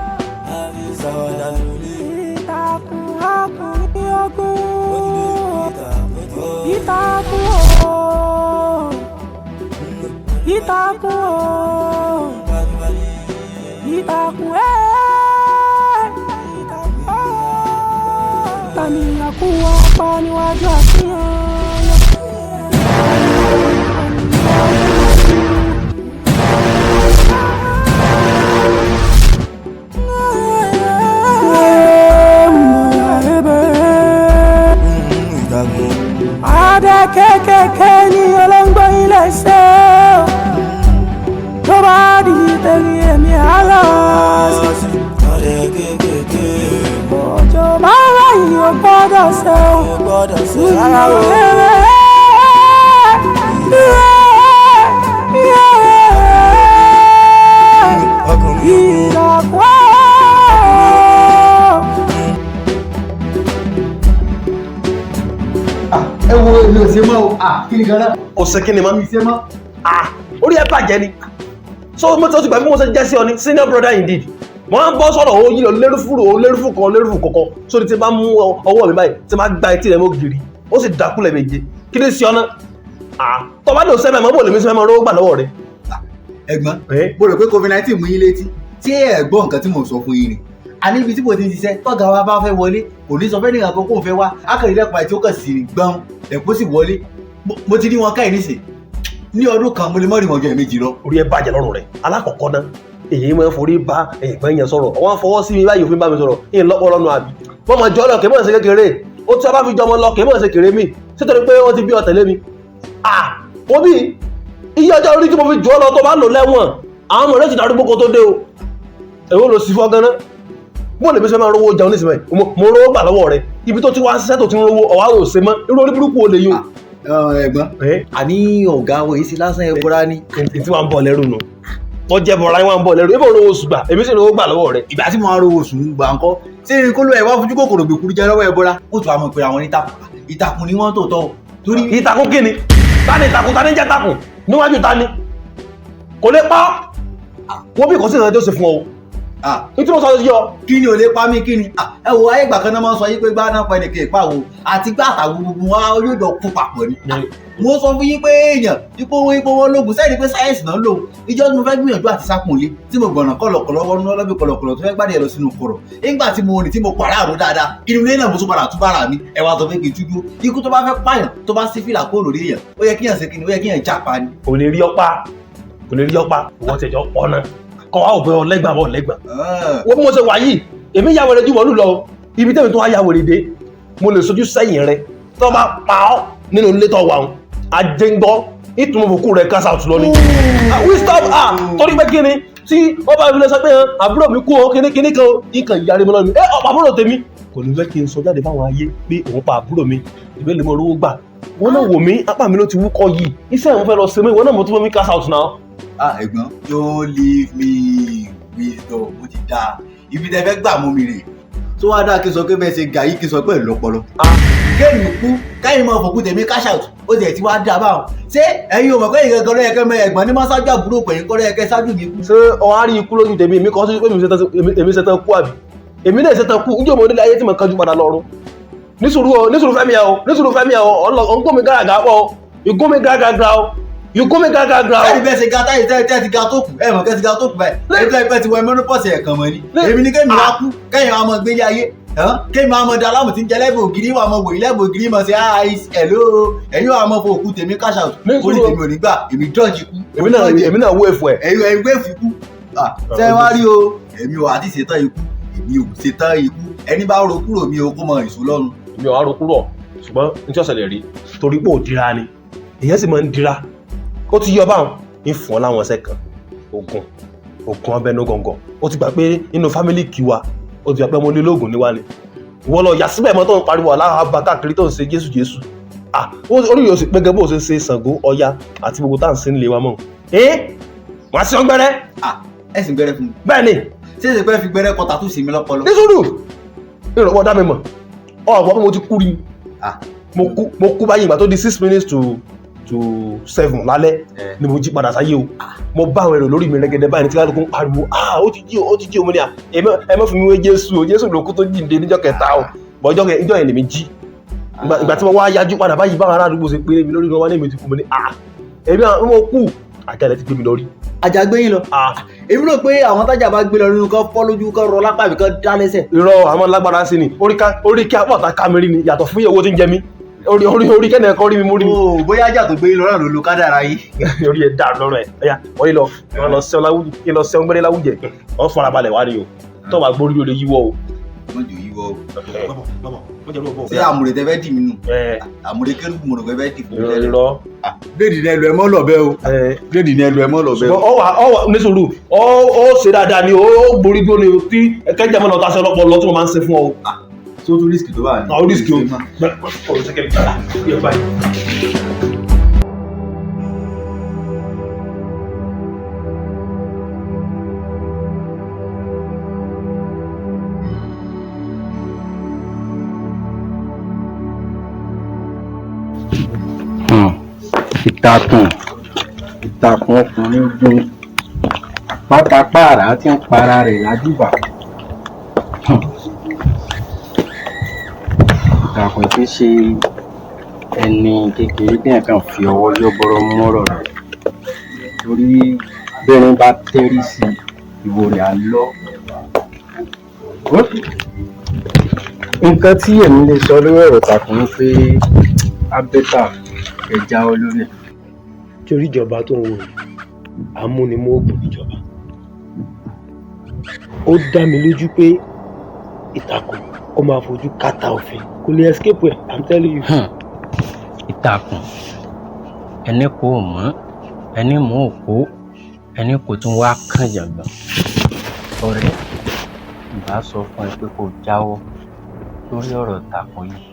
Ìtàkùn ọkùnrin ogun. Ìtàkùn o. Ìtàkùn o. Ìtàkùn ẹ̀. Ìtàkùn o. Tani àkúwọ́ pa níwájú àfihàn. Adé kékèké ní olóńgbò ilé ṣe o. Tó bá di tẹ̀lé èmi àlọ́ sí. Òjò máa ń ròyìn ò gbọ́dọ̀ ṣe o. Rárá o. Ìdàpọ̀. Ẹ wo, èmi ò ṣe mọ́ o. Ah, kí ni gan-an? Ó ṣe kí ni mọ́? Mi ṣe mọ́. Ah, orí ẹ bàjẹ́ ni. So mo ti gbà bí mo ṣe jẹ́ sí ọ ni senior brother indeed. Mo máa ń bọ́ sọ̀rọ̀ ó yí lọ lérúfúrú ó lérúfú kan lérúfú kọ̀ọ̀kan sórí tí n bá mú ọwọ́ mi báyìí tí n bá gba etí rẹ̀ mọ́ gírí ó sì dákúlẹ̀ méje. Kí ni sí ọ náà? Ah, tọ́ bá lò sẹ́mẹ̀ mọ́ bò lèmi sí mẹ́mọ́ rówó gbà lọ́wọ́ rẹ̀. Ẹ̀gbọ́n, mo rò pé COVID-19 mú yín létí tí ẹ gbọ́ nǹkan tí mò ń sọ fún yín ni. Àní ibi tí mo ti ń ṣiṣẹ́, tọ́gà wa bá fẹ́ wọlé, kò ní sọ fẹ́ nìkan kan kó ń fẹ́ wá, akọ̀rìnlẹ́pàá tí ó kàn sí ní gbọ́n ẹ̀kọ́ sì wọlé. Mo ti rí wọn káyìí nísìn ní ọdún kan, mo lè mọ́ rí wọn ju ẹ̀ẹ̀mejì lọ. Orí ẹ bàjẹ́ lọ́rùn rẹ̀. Alákọ̀ọ́kọ́ náà, èyí máa ń forí bá ẹ̀gbọ́n yẹn sọ̀rọ̀, wọ́n á fọwọ́ sí mi báyìí, òfin bá mi sọ̀rọ̀ yìí lọ́pọ̀ lọ́nu àbí wọ́n máa jọ ọ́ lọ kì í mọ̀ ṣe kékeré ó tí wọ́n bá fi jọmọ lọ kì í mọ̀ ṣe kéré mi sítorí pé wọ́n ti bí ọ tẹ̀lé mi. À wọ́n bí iye ọjọ́ orí tí mo fi jù ọ́ lọ tó bá lò lẹ́wọ̀n, àwọn ọmọ rẹ̀ ti darúgbó kó tó dé o. Èwo ló sì fọ́ ganan? Bó lè fi ṣe máa rówó jẹun nísìnyí? Mo rówó gbà lọ́wọ́ rẹ̀ ibi tó ti wá ṣiṣẹ́ tó ti ń rówó ọ̀wá ò ṣe mọ́. Irú orí burúkú wo lè yún? Ẹ̀gbọ́n, àní ọ̀gá wo yìí sí lásán ẹ̀bọra ni. Tí wàá ń bọ̀ lẹ́rù nù wọ́n jẹ́ bọ̀ra yín wàá ń bọ̀ lẹ́rù ebó rówó oṣù gbà, èmi sì rówó gbà lọ́wọ́ rẹ̀. Ìgbà tí mo máa rówó oṣù gbà ńkọ́? Ṣé irin kóló ẹ̀ wá fojú kòkòrò gbèkúrú jẹ lọ́wọ́ ẹ̀bọra? Ó tún àmọ̀ pé àwọn onítàkùn ìtàkùn ni wọ́n tó tọ́ o. Torí ìtàkùn kí ni? Ta ni ìtàkùn? Ta ni jẹ́ ìtàkùn níwájú? Ta ni kò lè pa wọ́n bí kò sí ìrìnàjò tó ṣe fún ọ ní tí mo sọ sí ọ. Kí ni ò lè pa mí? Kí ni? Ẹ wo, ayé ìgbà kan náà máa ń sọ yín pé gbá náà pa ẹnìkan ìpa wo àti gbá àtàwọn gbogbo wa yóò jọ kú papọ̀ ni. Mo sọ fún yín pé èèyàn ipò wọn lóògùn sẹ́yìn pé sáyẹ́ǹsì náà lò. Ìjọ tí mo fẹ́ gbìyànjú àti sákùnlé tí mo gbọ̀nà kọ̀lọ̀kọ̀lọ̀ wọnú ọlọ́bì kọ̀lọ̀kọ̀lọ̀ tó fẹ́ gbádìí ẹ̀ lọ sínú kọ̀rọ̀ nígbà tí mo rìn tí mo pàrọ̀ àrùn dáadáa inú ilé náà, mo tún padà tún bára mi. Ẹ wá sọ pé kì í tújú ikú tó bá fẹ́ pààyàn, tó bá sí fìlà kó lórí èèyàn, ó yẹ kíyàn ṣe kíni? Ó yẹ kíyàn jápa ni. Kò lè rí ọpa, kò lè rí ọpa. Ìwọ tẹjọ ọ̀nà kọ wá òpin ọlẹ́gbà bọ̀ lẹ́gbà. Wọ́n bí mo ṣe wà yìí, èmi ya wèrè ju mọ́lù lọ. Ibi tẹ́mi tó wá ya wèrè dé, mo lè sojú sẹ́yìn rẹ tó bá pa ọ́ nínú ilé tó wà ń ajéńgbọ́ ìtumọ̀ òkú rẹ̀ kásá òtún lọ ni. We stop. Ah, torí pé kí ni Tí wọ́n bá fi lọ sọ pé àbúrò mi kú o, kíní kíní kan o, nǹkan ìyára mi lọ́nu. Ẹ ọ̀pọ̀ àbúrò tèmi kò ní fẹ́ kí n sọ jáde fáwọn ayé pé òun pa àbúrò mi, ìwé lè mọ rówó gbà. Wọ́n náà wò mí, apá mi ló ti wúkọ́ yìí. Iṣẹ́ ìwọ̀n fẹ́ lọ ṣe mí, ìwọ náà mo tún fẹ́ mi cash out now. Ah, ẹ̀gbọ́n, don't leave me. Wisdom, mo ti dáa. Ibi tẹ fẹ́ gbà mú mi rè. Tó wá dáa kí n sọ pé bẹ́ẹ̀ ṣe gà yìí, kí n sọ pé lọ́pọlọ. Kéèmì kú, káyìn máa fòkú tèmi cash out, ó tiẹ̀ ti wá dáa báwọn. Ṣé ẹ̀yin ò mọ̀ pé ìyẹn gan ló yẹ kẹ́ mọ ẹ̀gbọ́n ní máa ṣáájú àbúrò pẹ̀yìn kọ́ ló yẹ kẹ́ ṣáájú mi kú? Ṣé ọ̀hún á rí ikú lójú tèmi? Èmi kan sí pé èmi ṣetán kú àbí? Èmi náà ṣetán kú, ǹjẹ́ mo nílé ayé tí mo kanjú padà lọ́run? Nísùúrù o, nísùúrù fẹ́mi ẹ o, nísùúrù fẹ́mi ẹ o, ọ̀ ń gún mi gàràgà pọ̀ o, you gún mi gàràgà o, you gún mi gàràgà o. Bẹ́ẹ̀ni, bẹ́ẹ̀ ṣe ga táyì tẹ́ ti ga tó kù, ẹ mọ̀ kẹ́ ti ga tó kù báyìí, ẹ̀yin tó ẹ ti wọ menopause ẹ̀ kàn mọ́ ni. Èmi ni kémi wá kú, kẹ́yìn wa mọ gbélé ayé, kémi wa mọ dalámù tí ń jẹ lẹ́bù ògiri, wà mọ wòye lẹ́bù ògiri mọ̀ sí hi hello, ẹ̀yin wa mọ fòkú tèmi cash out, orí tèmi ò ní gbà, èmi dọ́ọ̀jì kú. Èmi náà wó èfò ẹ̀. Ẹ̀yin wé èfù kú. Ṣé wá rí o, èmi ò àti ṣetán ikú, èmi ò ṣetán ikú, ẹni bá ro kúrò mi ò kó mọ ìṣó lọ́run. Èmi ò wá ro kúrò, ṣùgbọ́n n tí ọ̀sẹ̀ lè rí torí pé ò dira ni, èèyàn sì máa ń dira. Ó ti yọ báwọn ń fún ọ láwọn ọ̀sẹ̀ kan, oògùn abẹnú gọ̀ǹgọ̀. Ó ti gbà pé nínú fámílì kì wa, ó ti gbà pé ọmọ olóògùn ni wá ni. Ìwọ lọ yà síbẹ̀ mọ́ tó ń pariwo aláàbà káàkiri tó ń ṣe Jésù Jésù. Orí yóò sì pé gẹ́gẹ́ bó ṣe ń ṣe Ṣàngó, Ọya àti gbogbo tá à ń sin lé wa mọ́. Ẹ́ wọ́n á sí ọgbẹ́rẹ́. Ẹ sì ń gbẹ́rẹ́ fún mi. Bẹ́ẹ̀ ni. Ṣé ṣe pé fi gbẹ́rẹ́ kọ tàtú sí mi lọ́pọlọ? Ní sùúrù, ìrọ̀pọ̀ dá mi mọ̀, ọ̀pọ̀ mo ti kú rí. Mo kú báyìí, ìgbà tó di 6:55 lálẹ́ ni mo jí padà sáyé o. Mo bá àwọn èrò lórí mi rẹ́gẹ́dẹ́ báyìí tí kálukú ń pariwo, ah, ó ti jí o, ó ti jí o. Mo ní à, ẹ má fi mi wé Jésù o, Jésù ló kú tó jíǹde níjọ́ kẹta o. Bọ́ ìjọ́ yẹn lèmi jí. Ìgbà tí mo wá yájú padà báyìí, báwọn ará àdúgbò ṣe pé mi lórí wọn wá ní èmi ti kú. Mo ní ah, èmi àwọn mo kú, àjálẹ̀ ti gbé mi lọ rí. Ajá gbé yín lọ. Èmi rò pé àwọn tájà bá gbé lọ nínú kan fọ́ lójú, kan rọ lápá àbí kan dá lẹ́sẹ̀. Irọ́, àwọn lágbára sí ni orí kí apá ọ̀tá ká mi rí ni, yàtọ̀ fún iye owó tí ń jẹ mí. Orí kẹ́ni ẹ̀kọ́ rí mi mú rí mi. Bóyá ajá tó gbé yín lọ náà ló lo kádàrá yìí. Orí ẹ̀ dà lọ́rọ̀ ẹ̀. Ẹ̀yà wọ́n yìí lọ, wọ́n lọ sẹ́wọ́n láwùjẹ, kí lọ sẹ́wọ́n gbẹ́rẹ́ láwùjẹ. Wọ́n farabalẹ̀ wá ni o. Tọ́ bá gbórí lórí yíwọ́ o. Wọ́n jò yíwọ́ o. Ṣé àmùrè tẹ fẹ́ dì mí nù? Àmùrè kérúbù mo rò pé fẹ́ dì fún mi tẹ́lẹ̀. Irọ́. Bléèdì ní ẹlò ẹ mọ́ lọ́bẹ̀ o. Bléèdì ní ẹlò ẹ mọ́ lọ́bẹ̀ o. Ọ wà ní sùúrù, ọ ṣe dáadáa ni, ó borí bí ó ní tí kẹ́jà mọ́ lọ tá a ṣe ọlọ́pọ̀ lọ tí mo máa ń ṣe fún ọ. Ṣé o tún risk tó bá ní? Àwọn risk o. Ọ̀rọ̀ ṣẹ́kẹ̀ mi. Yẹ báyìí. Ìtàkùn ọkùnrin ogun àpátápàrà tí ń para rẹ̀ lájúbà. Ìtàkùn tí í ṣe ẹni kékeré tí èèyàn kàn fi ọwọ́ yọ́bọ́rọ́ mọ́rọ̀ rẹ̀, torí bẹ́rin bá tẹ́rí sí i, ìwo rẹ̀ á lọ. Nǹkan tí èmi lè sọ lórí ọ̀rọ̀ Ìtàkùn ni pé á bẹ́tà ẹ jáwọ́ lórí ẹ̀. Torí ìjọba tó ń wò yìí, amúnimóògùn níjọba. Ó dá mi lójú pé Ìtàkùn ó máa fojú kàtà òfin, kò lè escape ẹ̀, I'm telling you. Ìtàkùn ẹni kò mọ̀, ẹni mọ̀ ò kó, ẹni kò tún wá kàn jàngbọ̀n. Ọ̀rẹ́, ìbá sọ fún ẹ pé kó jáwọ́ lórí ọ̀rọ̀ Ìtàkùn yìí,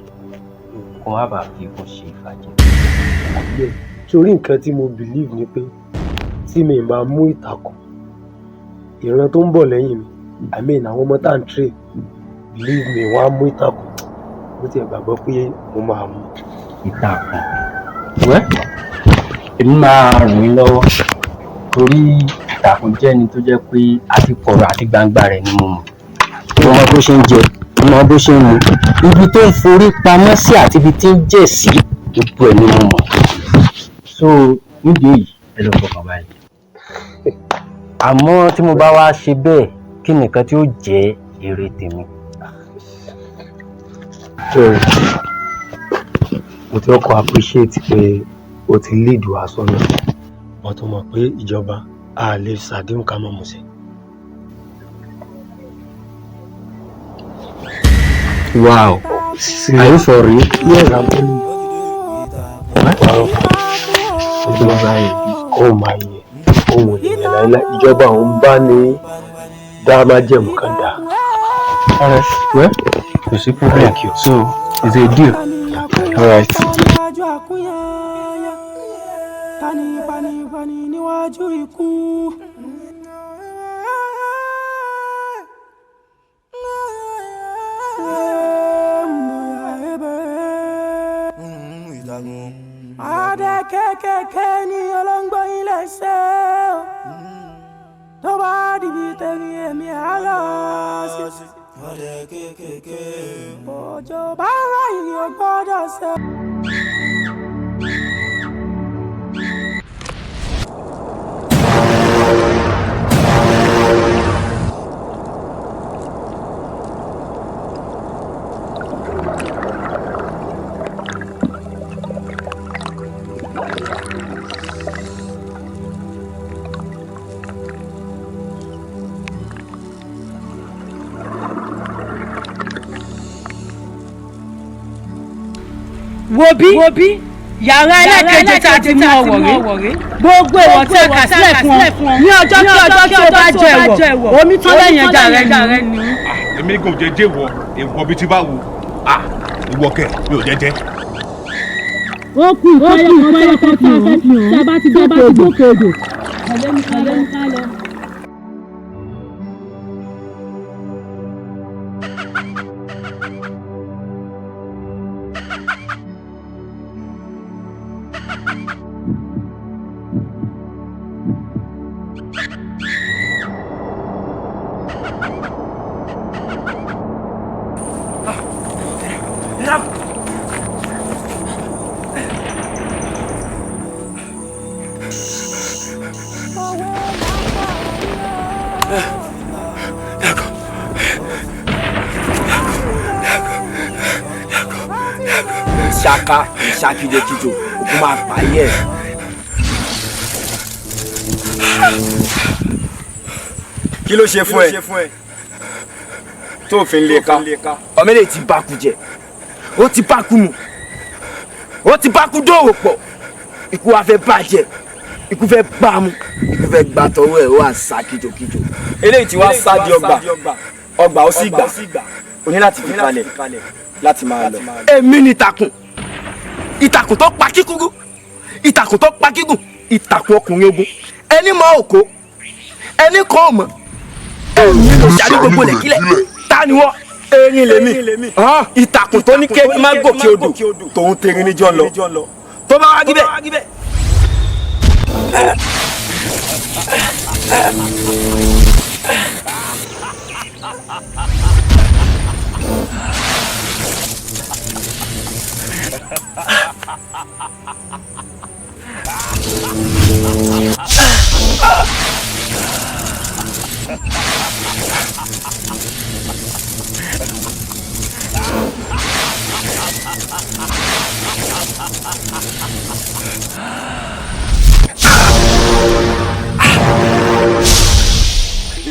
kó má bàa fi ikú ṣe ìfàjẹ́. Torí nǹkan tí mo believe ni pé tí mi máa mú Ìtàkùn, ìran tó ń bọ̀ lẹ́yìn mi, I mean àwọn ọmọ tá à ń train, believe me, wọ́n á mú Ìtàkùn. Mo ti gbàgbọ́ pé mo máa mú. Ìtàkùn wẹ́, èmi máa ràn yín lọ́wọ́, torí Ìtàkùn jẹ́ ẹni tó jẹ́ pé àti kọ̀rọ̀ àti gbangba rẹ̀ ni mo mọ̀. Mo mọ bó ṣe ń jẹ, mo mọ bó ṣe ń mu, ibi tó ń forí pamọ́ sí àti ibi tí ń jẹ̀ sí, gbogbo ẹ̀ ni mo mọ̀. So nídìí èyí, ẹ lọ fọkàn balẹ̀. Àmọ́ tí mo bá wá ṣe bẹ́ẹ̀, kí nìkan tí ó jẹ́ èrè tèmi? Sorry, mo ti kọ́kọ́ appreciate pé o ti lead wa sọ́nà, but o mọ̀ pé ìjọba a lè ṣàdéhùn ká má mú ṣẹ. Wow, are you for real? Yes, I'm telling you. Oh my, oh my. Òun ò lè yàn láéláé, ìjọba òun bá ní dá májẹ̀mú kan dá. Alright, well, kò sí problem. So it's a deal. Alright. Níwájú àkúnyányá, tani panipani níwájú ikú. Adé kékèké ní ọlọ́ngbọ́n ilé ṣe o. Tó bá dìbì tẹ̀lé èmi àlọ́ sí. Ọdẹ kékèké. Òjò bá rà ìrìn ò gbọ́dọ̀ ṣe. Wo bí yàrá ẹlẹ́kẹ̀jẹ tá a ti mú ọ wọ̀ rí, gbogbo èèwọ̀ tí a kà sílẹ̀ fún ọ ní ọjọ́ kí ọjọ́ tí o bá jẹ ẹ̀wọ̀, omi tán lẹ́yìn ẹja rẹ ni. Èmi kò jẹjẹ wọ èèwọ̀ bíi ti bá wo ìwọ kẹ mi ò jẹjẹ. Ó kù ìpáyà kan tí a fẹ́ fi hàn tí a bá ti gòkè odò. Ọ̀lẹ́ mi ká lọ. Ṣaka ṣakijokijo òkú máa pààyè ẹ. Kí ló ṣe fún ẹ tó fi ń lè ká? Ọmọ eléyìí ti bá kú jẹ, ó ti bá kú mu, ó ti bá kú dòwò pọ̀. Ikú wa fẹ́ bàjẹ́, ikú fẹ́ bá mu, ikú fẹ́ gbà tọwọ́ ẹ̀, ó wà sá kíjokíjo. Eléyìí ti wá sá di ọgbà, ọgbà ó sì gbà, o ní láti fi kalẹ̀ láti máa lọ. Èmi ni ìtàkùn, ìtàkùn tó pa kíkúrú, ìtàkùn tó pa gígùn, ìtàkùn ọkùnrin ogun. Ẹni mọ òkó, ẹni kọ́ ọmọ, èmi ló ṣàrí gbogbo lẹ̀kílẹ̀. Ta ni wọ́n? Erin lèmi. Ìtàkùn tó ní kéèkì má gòkè odò, tòun terin níjọ́ lọ. Tó bá wá gíbẹ̀.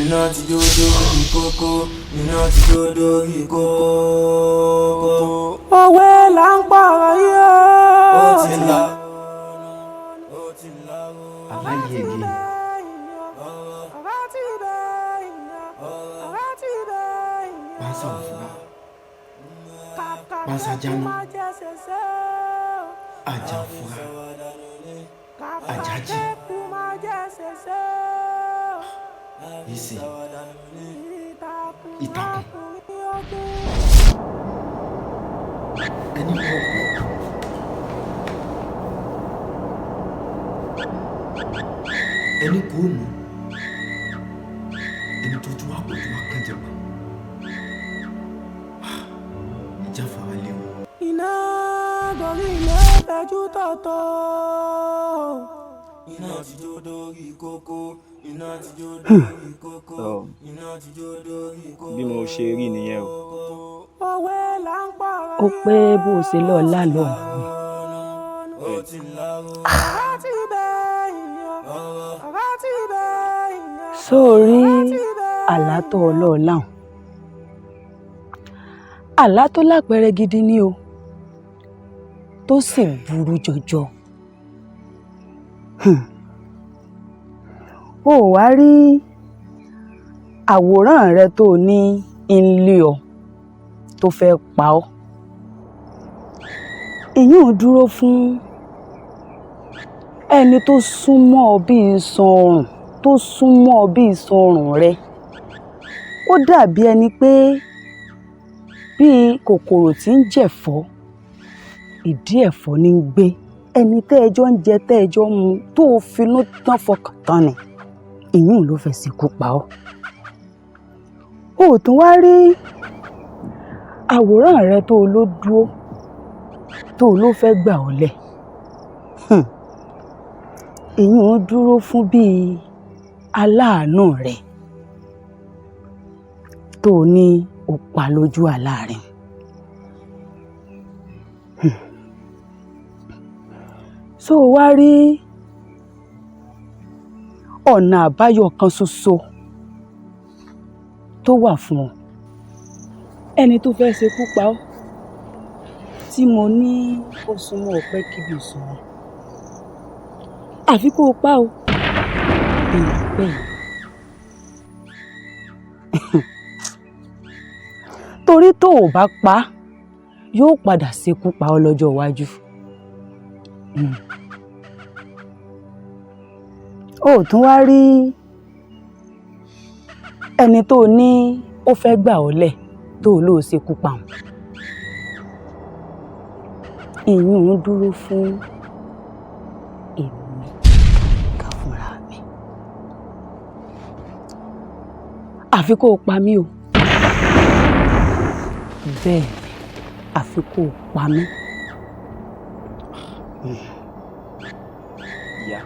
Iná ti jó dórí kókó, iná ti jó dórí kókó. Òwe là ń pààrọ̀ yìí o. Ó ti là. Aláyé mi. Pansa òfúra, pansa jánu, ajá òfúra, ajájì, ìsè, ìtàkùn, ẹni kọ́ ẹni kò mú ẹni tó tún wá pọ̀ tó wá kàn jẹ̀pọ̀, ìjáfara léwu. Iná gorí ilé fẹjú tọ̀tọ̀. Iná ti jó dórí kókó, iná ti jó dórí kókó, iná ti jó dórí kókó. Bí mo ṣe rí nìyẹn o. Òwe là ń pààrọ̀ Ó pẹ́ bó o ṣe lọ́ọ́ lálọ́ mi. Sórí àlá tó ọlọ́ọ̀la hàn, àlá tó lápẹẹrẹ gidi ni o, tó sì burú jọjọ. O wá rí àwòrán rẹ tó o ní ń lé ọ tó fẹ́ pa ọ́, ìyún dúró fún ẹni tó súnmọ́ ọ bí iṣan ọrùn, tó súnmọ́ ọ bí iṣan ọrùn rẹ. Ó dàbí ẹni pé bíi kòkòrò tí ń jẹ̀fọ́, ìdí ẹ̀fọ́ ní ń gbé. Ẹni tẹ́ ẹ jọ ń jẹ, tẹ́ ẹ jọ ń mu, tó o finú tán fọkàn tán ni, ìyún ló fẹ́ ṣekú pa ọ́. O ò tún wá rí àwòrán rẹ tó o ló dúró, tó o ló fẹ́ gbà ọ́ lẹ̀. Ìyún dúró fún bíi aláàánú rẹ tó o ní o pa lójú àlá rẹ. So o wá rí ọ̀nà àbáyọ kan ṣoṣo tó wà fún ọ. Ẹni tó fẹ́ ṣekú pa ọ́ tí mo ní ó súnmọ́ ọ̀pẹ́ kíbi ìsúnmọ́, àfi kó o pa o. Bẹ́ẹ̀ torí tó o bá pa á, yóò padà ṣekú pa ọ́ lọ́jọ́ iwájú. O ò tún wá rí ẹni tó o ní ó fẹ́ gbà ọ́ lẹ̀ tó o lóò ṣekú pa òun. Ìyún dúró fún èmi ká fúnra mi. Àfi kó o pa mí o. Bẹ́ẹ̀ ni, àfi kó o pa mí. Ìyá,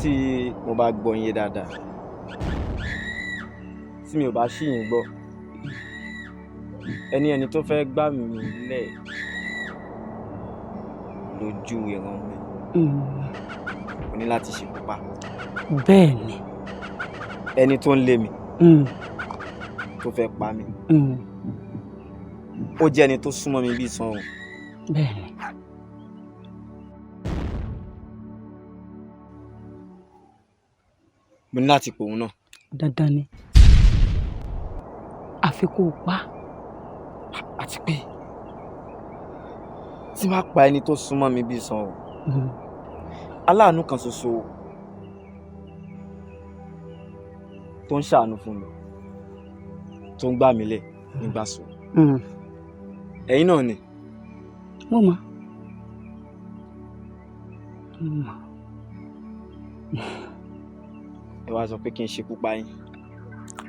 tí mo bá gbọ́ yín dáadáa, tí mi ò bá ṣì yín gbọ́, ẹni tó fẹ́ gbà mí lẹ̀ lójú ìran mi, mo ní láti ṣekú pa. Bẹ́ẹ̀ ni. Ẹni tó ń lé mi, tó fẹ́ pa mí, ó jẹ́ ẹni tó súnmọ́ mi bí iṣan ọrùn. Bẹ́ẹ̀ ni. Mo ní láti pòun náà. Dandan ni. Àfi kó o pa. Àti pé tí n bá pa ẹni tó súnmọ́ mi bí iṣan ọrùn, aláàánú kan ṣoṣo tó ń ṣàánú fún mi, tó ń gbà mí lẹ̀ nígbà sùn, ẹ̀yin náà ni. Mo mọ̀. Mo mọ̀. Ẹ wá sọ pé kí n ṣekú pa yín.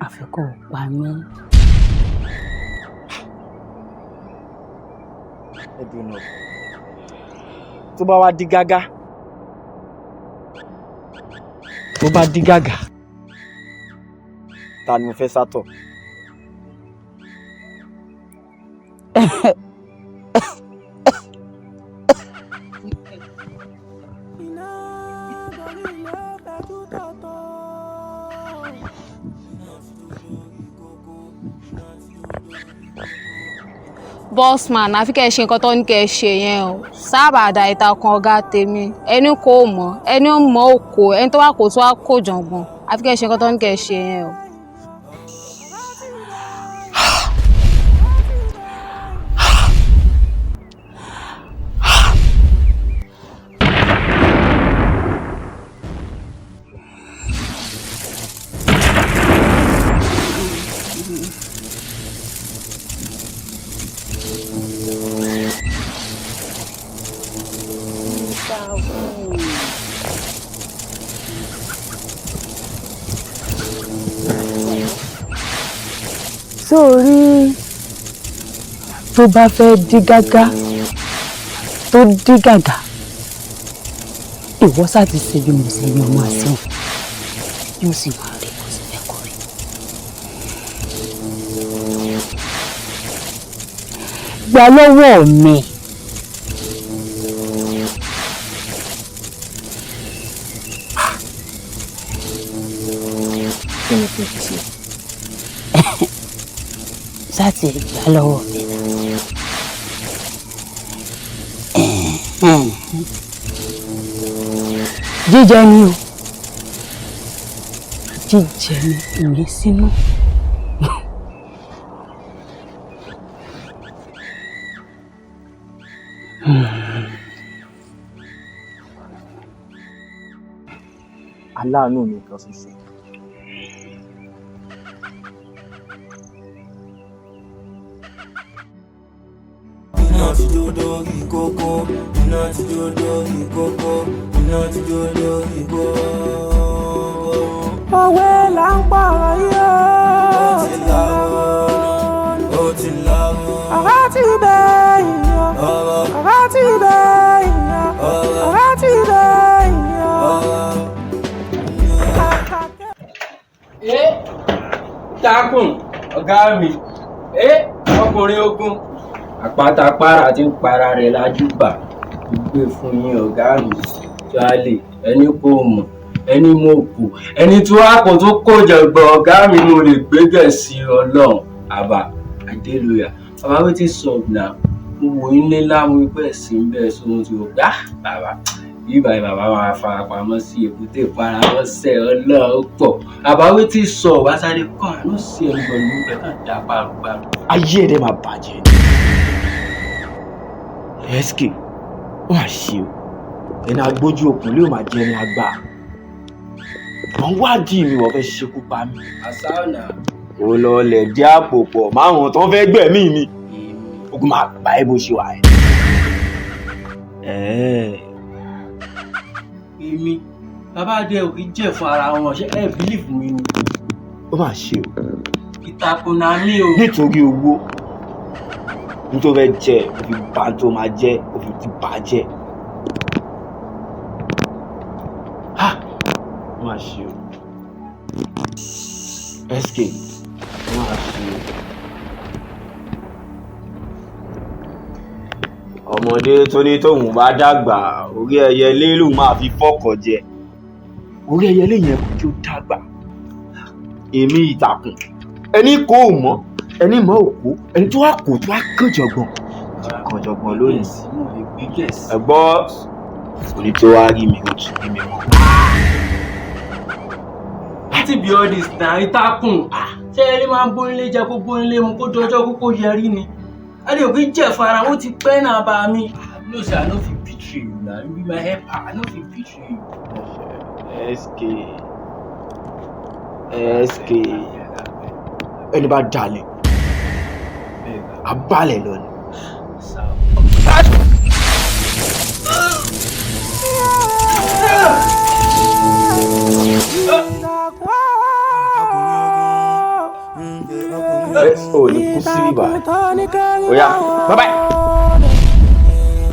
Àfi kó o pa mí. Ẹ dùn náà. Tó bá wá di gágá. Tó bá di gágá. Ta ni mo fẹ́ sátọ̀? Bossman, àfi kẹ́ ẹ ṣe nǹkan tó ní kẹ́ ẹ ṣe yẹn o. Sábà dá ìtakùn ọ̀gá tèmi, ẹni kò mọ̀, ẹni ó mọ̀ ó kò, ẹni tó wà kò tó wà kò jọ̀gbọ̀n. Àfi kẹ́ ẹ ṣe nǹkan tó ní kẹ́ ẹ ṣe yẹn o. Sórí tó bá fẹ́ dí gágá tó dí gàgà, ìwọ sá ti ṣe bí mo ṣe ní ọmọ àṣẹ yóò sì máa rí bó ṣe fẹ́ kó rí. Gbà lọ́wọ́ mi. Kí ni kí n fi ṣe? Sáti gbà lọ́wọ́ mi náà. Jíjẹ ni o. Jíjẹ ni ìyẹn sínú. Aláàánú mi kan ṣoṣo. Iná ti jó dórí kókó, iná ti jó dórí kókó, iná ti jó dórí kókó. Òwe là ń pọ̀rọ̀ yìí o. Ó ti láwọn, ó ti láwọn. Ọ̀rọ̀ ti bẹ̀ yàn. Ọ̀rọ̀ ti bẹ̀ yàn. Ọ̀rọ̀ ti bẹ̀ yàn. Ẹ takùn ọ̀gá mi, ẹ ọkùnrin ogun àpátápárà tí ń para rẹ̀ lájúbà, gbé fún yín ọ̀gá mi. Jálè ẹni kò mọ̀, ẹni mo kù, ẹni tí wàá kò tó kó jẹ̀gbọ́n ọ̀gá mi, mo lè gbégẹ̀ sí ọlọ́run àbá àdélùyà. Bàbá, wetin sup na? Mo wò yín lé láwọn ẹgbẹ́ sí ń bẹ́ẹ̀ sọ ohun tí mo gbà. Bàbá bíbá bàbá máa fara pamọ́ sí èkúté paramọ́sẹ̀ ọlọ́run pọ̀. Bàbá, wetin sup? Wá sáré kọ́ àánú sí ẹnu pẹ̀lú ẹ̀ kàn dá paru-paru. Ayé ẹ̀ dẹ̀ máa bàjẹ́ ni. SK, ó mà ṣe o, ẹni agbójú okùn ló máa jẹ ẹni àgbà. Wọ́n wádìí mi, wọ́n fẹ́ ṣekú pa mí. Àsáùnà. Ó lọ lẹ̀ dí àpò pọ̀ máwọn tó ń fẹ́ gbẹ̀mí mi. Ogun máa pa ẹ́ bó ṣe wà ẹ́. Èmi bàbá adé ò kì í jẹ́ fún ara wọn, ṣé ẹ bílíìfù mi ni? Ó mà ṣe o. Ìtàkùn náà mi o. Nítorí owó nítorí fẹ́ jẹ, òfin bá tó máa jẹ, òfin ti bà á jẹ́. Ha! Ó mà ṣe o. SK, ó mà ṣe o. Ọmọdé tó ní tóun bá dàgbà, orí ẹyẹlé lòun máa fi fọ́kọ̀ jẹ. Orí ẹyẹlé yẹn kò kí ó dàgbà. Èmi ìtàkùn, ẹni kò mọ̀, ẹni mọ̀ òkú, ẹni tó wà kò tó wà kànjọ̀gbọ̀n kànjọ̀gbọ̀n lónìí. Ẹ gbọ́, òní tó wá rí mi, ó tún rí mi mọ́. Láti bí all this na ìtàkùn, ṣé ẹni máa ń bónílé jẹ kó bónílé mu kó dọjọ́ kó yẹrí ni? Adé ò kí jẹ́ fún ara wọn ti pẹ́ náà bá mi. No say I no fit betray you na, you be my helper, I no fit betray you. SK, SK, ẹni bá dalẹ̀ abalẹ̀ lọ ni. Ẹ ò ní kú sí bíbá. Ó yá, bye bye.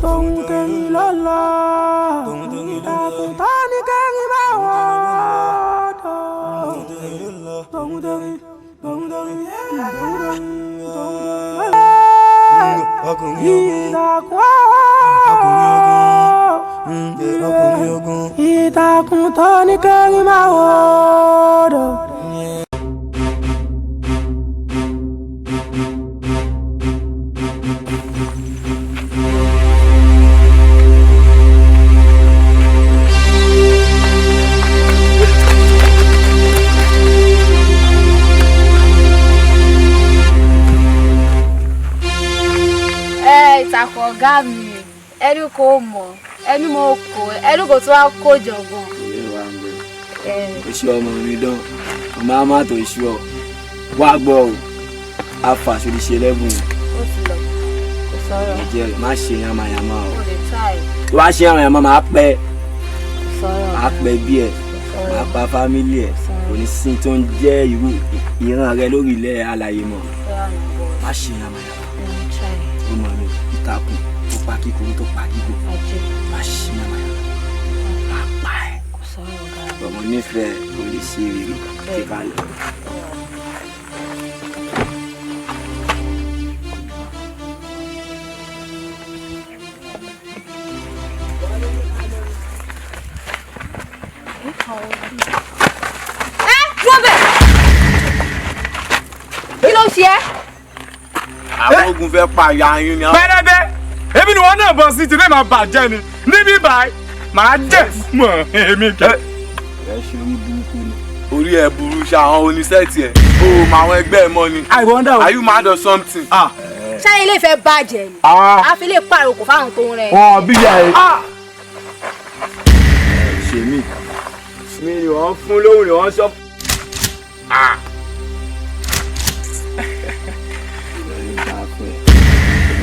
Tòun tẹ̀yìn lọ́lọ́. Ìtàkùn tó ní kẹ́rin máa wọ̀ ọ́. Tòun tẹ̀yìn, tòun tẹ̀yìn, tòun tẹ̀yìn, tòun tẹ̀yìn. Ìtàkùn ìtàkùn tó ní kẹ́rin máa wọ̀ ọ́. Ẹ ìtàkùn ọ̀gá mi, ẹni kò mọ̀, ẹni mo kò, ẹni kò tún wá kó jọ̀gbọ̀n. Oṣù ọmọ mi dán, ọmọ á má tó ṣú ọ wá gbọ́ o, afa ṣoríṣi ẹlẹ́bùn. Ó ti lọ, kò sọ̀rọ̀. Ẹ̀jẹ̀ rẹ̀ má ṣe yamayama o. Mo lè try. Tó bá ṣe yamayama, máa pẹ́. Kò sọ̀rọ̀. Máa pẹ́ bí ẹ̀, máa pa fámílì ẹ̀, kò ní sí tó ń jẹ́ irú ìran rẹ lórí ilẹ̀ alàyè mọ́. Má ṣe yamayama. Ọmọ mi ìtàkùn tó pa kíkúrú tó pa gígùn, má ṣe yamayama, máa pa ẹ̀. Kò sọ̀rọ̀ ọ̀gá. Ọmọ nífẹ̀ẹ́ kò lè ṣe rere kíkà lọ. Ẹ dúró bẹ̀, kí ló ń ṣe ẹ́? Àwọn ogun fẹ́ pa àyà yín ni. Pẹlẹbẹ, èmi ni wọn náà bọ sí tìrẹ máa bàjẹ́ ni níbí báyìí, màá jẹ mọ èmi kẹ. Ẹ ṣe orí burúkú ni. Orí ẹ burú ṣá, àwọn oníṣẹ́ẹ̀tì ẹ̀ o mọ àwọn ẹgbẹ́ ẹ mọ́ ni. I wonder. Are you mad or something? Ṣáyé ilé ìfẹ́ bàjẹ́ ni. A fi lè pààrọ̀ kò fáwọn tó ń rẹ̀. Wọn bí ìyá ẹ. Ṣe mí mi ni wọ́n fún lóhùn ni wọ́n sọ.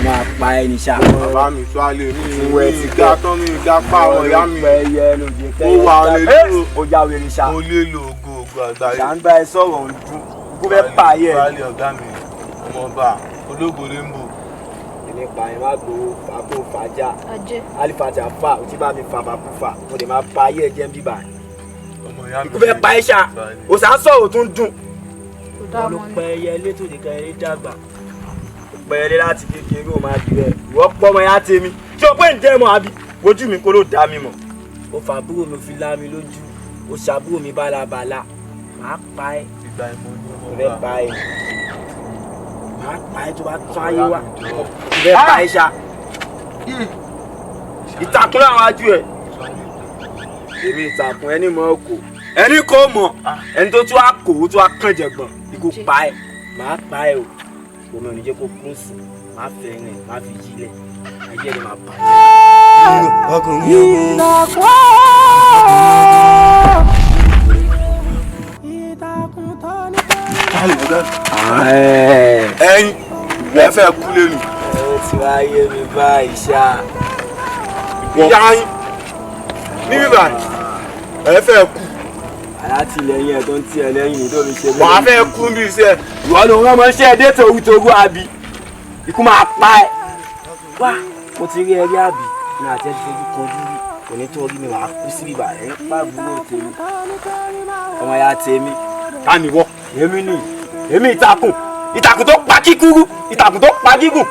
Máa pa ẹni ṣá. Bàbá mi tó a lè mí mi ìdá tán mi ìdá pa àwọn ìyá mi. Ó wà lè lò. Ó já wèrè ṣá. Mo lè lo ògo ògo àgbáyé. Ṣà ń bá ẹ sọ̀rọ̀ ń dún. Kó fẹ́ pa ayé ẹ. Baálé ọ̀gá mi, ọmọọba, ológo rainbow. Èmi pa ẹ̀ má gbowó, fàákò fàájà. Alifàjà fà, ó ti bá mi fà fàkú fà. Mo lè máa pa ayé ẹ jẹ́ ń bíbà. Ikú fẹ́ pa ẹ ṣá. Òṣà ń sọ̀rọ̀ tó ń dùn. Wọ́n ló pẹ́ ẹyẹ létò nìkan ẹyẹ dàgbà. Pẹ̀lẹ́ láti kékeré o máa dìrẹ̀ ìwọ pọ́ ọmọ ya tèmi tí o pé ń dẹ́ mọ́ àbí ojú mi kó ló dá mi mọ̀. Ó fa àbúrò mi fi lá mi lójú, ó ṣàbúrò mi bálabàla, màá pa ẹ́. Mo fẹ́ pa ẹ́, màá pa ẹ́ tó bá tún ayé wá. Mo fẹ́ pa ẹ́ ṣá. Ìtàkùn làwọn ajú ẹ̀. Èmi ìtàkùn ẹni mọ̀ kò ẹni kò mọ̀ ẹni tó tún á kò ó tún á kàn jẹ̀gbọ̀n ikú pa ẹ́, màá pa ẹ́ o. Omi ò ní jẹ́ kó kún sí, máa fẹ́ rìn, máa fi yílẹ̀, ayé rẹ̀ máa bàjẹ́. Ẹyin ẹ fẹ́ kú lẹ́nu. Ẹ ti wá yé mi báyìí ṣá. Ìyá yín níbí báyìí ẹ fẹ́ kú. Alátìlẹyìn ẹ tó ń tiẹ̀ lẹ́yìn tó fi ṣe bẹ́ẹ̀. Wàá fẹ́ kú bí iṣẹ́. Ìwọ ló ń rán ọmọ iṣẹ́ dé tòrútorú àbí ikú máa pa ẹ́. Wá mo ti rí ẹ rí àbí ní àti ẹjú fojú kan ojú rí kò ní tó rí mi wàá kú sí bíbà ẹ̀ ń pàbúrò tèmi ọmọ ya tèmi. Ta ni wọ́? Èmi ni èmi ìtàkùn ìtàkùn tó pa kíkúrú ìtàkùn tó pa gígùn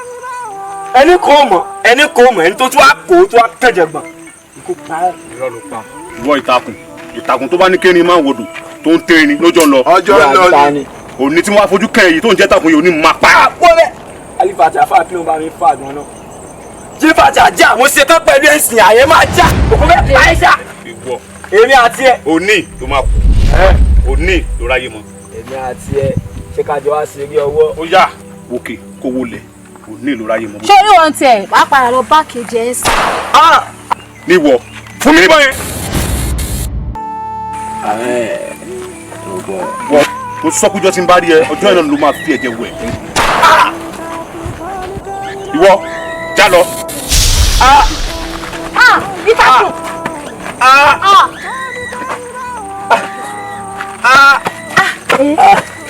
ẹni kò mọ̀ ẹni kò mọ̀ ẹni tó tún á kó tó á kẹ̀jẹ̀gbọ̀n ikú pa ẹ́. Irọ́ ló pa. Ìwọ ìtàkùn ìtàkùn tó bá ní kérin máa ń wodò tó ń tẹ́rin lọ́jọ́ lọ. Ọjọ́ lọ ni. Òní tí wọ́n á fojú kẹ́ èyí tó ń jẹ́ tàkùn yìí òní máa pa. Àpò rẹ̀ Alifàtà fà kí ló ń bá mi fà gan náà. Jífàtà já mo ṣetán pẹ̀lú ẹ̀sìn àyè máa já òkú fẹ́ pa ẹ́ ṣá. Ìwọ. Èmi àti ẹ. Òní ló máa kú. Òní ló ráyè mọ́. Èmi àti ẹ ṣé ká jọ wá ṣe eré ọwọ́. Ó yá òkè kó wọlé òní ló ráyè mọ́. Ṣé orí wọn tiẹ̀ wàá padà lọ bá kejì ẹ̀ ń sìn? Níwọ̀ fún mi níbọn yẹn. Wọ́n mo sọ pé ọjọ́ tí ń bá rí ẹ ọjọ́ yẹn náà ló máa fi ẹ̀jẹ̀ wẹ̀. Ìwọ já lọ. Ìtàkùn.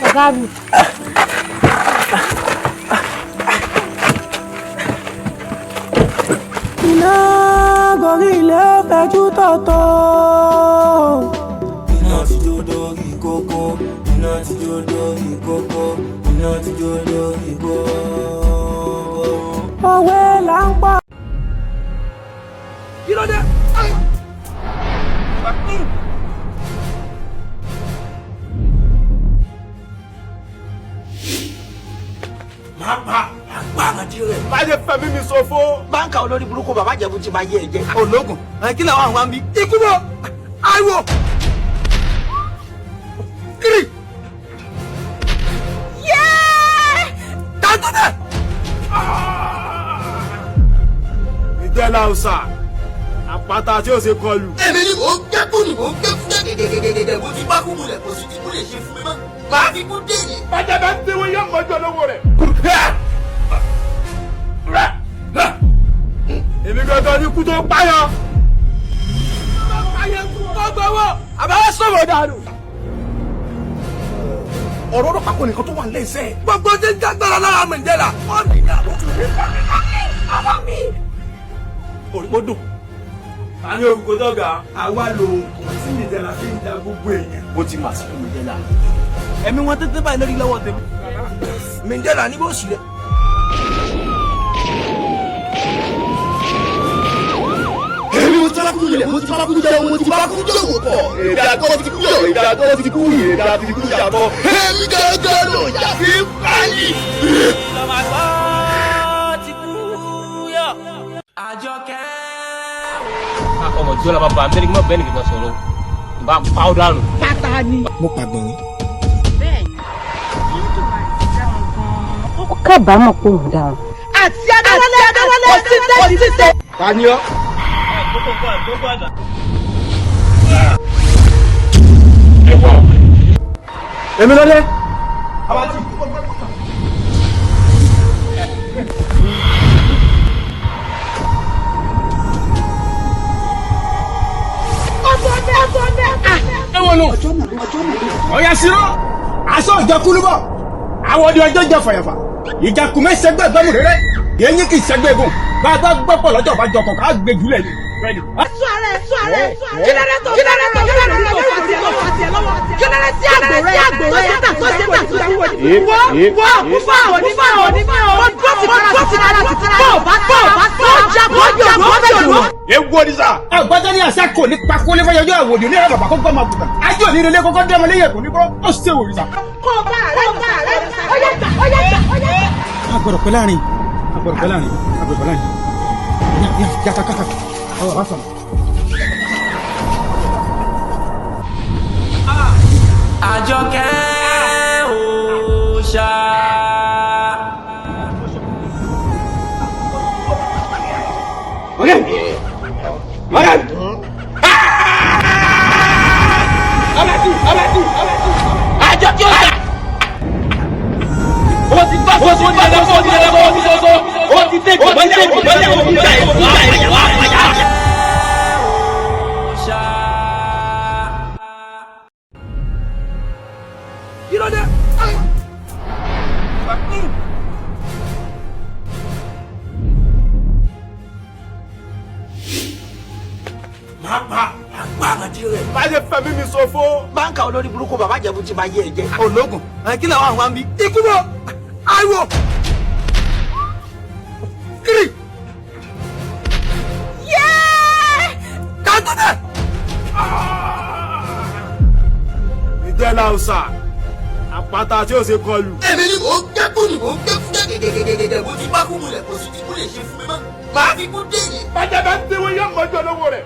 Ọ̀gá mi. Iná gorí ilé ó fẹjú tọ̀tọ̀. Iná ti jó dórí kókó, iná ti jó dórí kókó, iná ti jó dórí kókó. Òwe là ń pa. Kí ló dé? Máa pa àgbà àti rẹ̀. Báyé fẹ̀mí mi ṣòfò. Báńkà olórí burúkú bàbá Ìjẹ̀bú ti máa yé ẹ jẹ. Ológun, kí làwọn àwọn àmì. Ikú bọ̀, ariwo, kiri. Yéé! Dájú bẹ́ẹ̀. Ìjẹ́lá ọ̀sà, àpáta tí ó ṣe kọlù. Èmi ni mò ń gbé kúrú, mò ń gbé fún gẹ́gẹ́gẹ́gẹ́gẹ́, mo ti bá kú mulẹ̀, kò sí tí kú lè ṣe fún mi mọ́. Màá fi kú dé yìí. Bàjẹ́ bá ń tẹ́wọ́ yóò mọ́jú olówó rẹ̀. Èmi gbọ́dọ̀ ní kú tó páyọ̀. Àbáwá sọ̀rọ̀ dànù. Ọ̀rọ̀ ọ̀rọ̀ pàkó nìkan tó wà nílé iṣẹ́. Gbogbo ṣe ń jágbára lára Mandela. Ó ní ìyàwó mi. Òrìpó dùn. Ta ni orúkọ dọ́gà? Àwa lòògùn tí Mandela fi ń da gbogbo èèyàn. Ó ti mà sí Mandela. Ẹ̀mí wọn tètè báyìí lórí lọ́wọ́ tèmi. Mandela ní bó sì rẹ̀. Èmi mo ti bá kú lulẹ̀, mo ti bá kú jẹun, mo ti bá kú jòwó pọ̀. Èdè àgọ́ ti kú yọ̀, èdè àgọ́ ti kú yìí, èdè àti kú yàtọ̀. Èmi gángan ló yà fi ń pààyè. Ọmọ jọlá bàbá mi ní kí n má bẹ́ẹ̀ nìkan sọ̀rọ̀ Bá ń pa ọ́ dànù. Pátá ni. Mo pàgbọ̀nrín. Bẹ́ẹ̀ni, Elédùmarè ti dá wọn gan-an. Ó kábàámọ̀ pé òun dá wọn. Àti Adéwálé Adéwálé òtítẹ́. Ta ni ọ́? Èmi lọ́lẹ́. Ewolo. Ọ̀yà sírọ́. Aṣọ ìjọ kúlúbọ̀. Àwọn ọdẹ ọjọ́ jẹ fàyàfà. Ìjàkùmẹ́ sẹgbẹ́ gbẹ́mú rere. Eyín kì í sẹgbẹ́ egun. Bá a bá gbọ́pọ̀ lọ́jọ́ bá jọ kọ̀ọ̀kan á gbé jùlẹ̀ ni. Sọ ara ẹ̀ sọ ara ẹ̀ kílẹ̀rẹ̀ tó kílẹ̀rẹ̀ tó kílẹ̀rẹ̀ tó kílẹ̀rẹ̀ sí àgbò rẹ̀ tó ṣe tà tó ṣe tà tó ṣe tà. Wọ́n wọ́n kúfà onífà onífà wọ́n dúró ti kára ti kára ti kára bọ́ọ̀ bá bọ́ọ̀ bá tó jábọ́ jábọ́ jòló. Ewu òrìṣà. Àgbàdo ní àṣà kò ní pakólé fọyọjọ́ àwòdì ní ẹ̀rọ bàbá kó gbọ́mọ àgùntàn. Ajé òní relé kókó dẹ́mọ léyè kò ní bọ́. Ó ṣe òrìṣà. Kó o bá rẹ̀ bá rẹ̀ ọyẹ gbà ọyẹ gbà ọyẹ gbà. Agbọ̀dọ̀ pẹ́ láàrin. Agbọ̀dọ̀ pẹ́ láàrin. Agbọ̀dọ̀ pẹ́ láàrin. Yà yà kàkàkà. Ọ̀rọ̀ bá sọ̀rọ̀. Àjọkẹ́ òòṣà. Ọ̀rẹ́ mi. Ọ̀rẹ́ mi. Ọ̀rẹ́ mi. Ọ̀rẹ́ mi. Àjọkẹ́ òòṣà. Ó ti bá ó ti bá ó ti bá ó ti bá ó ti tẹ̀ ó ti tẹ̀ ó ti tẹ̀ ó ti tẹ̀ ó ti tẹ̀. Kí ló dé? Máa pa máa pa àmàdí rẹ̀. Má ṣe fẹ̀mí mi ṣòfò. Báńkà olórí burúkú bàbá Ìjẹ̀bú ti máa yé ẹ jẹ. Ológun. Kí làwọn àwọn ń bí. Ikú bọ̀. Ariwo. Kiri. Yéé! Kàtúndẹ̀. Ìjẹ́lá ọ̀sà. Àpáta tí ó ṣe kọlù. Èmi ni mò ń gbẹ́kùn ni mò ń gbẹ́kùn gẹ́gẹ́gẹ́gẹ́gẹ́ mo ti bá kú mulẹ̀ kò sí tí kú lè ṣe fún mi mọ́. Màá fi kú dé yìí. Bàjẹ́ bá ń tẹ́wọ́ yóò mọ́jú olówó rẹ̀.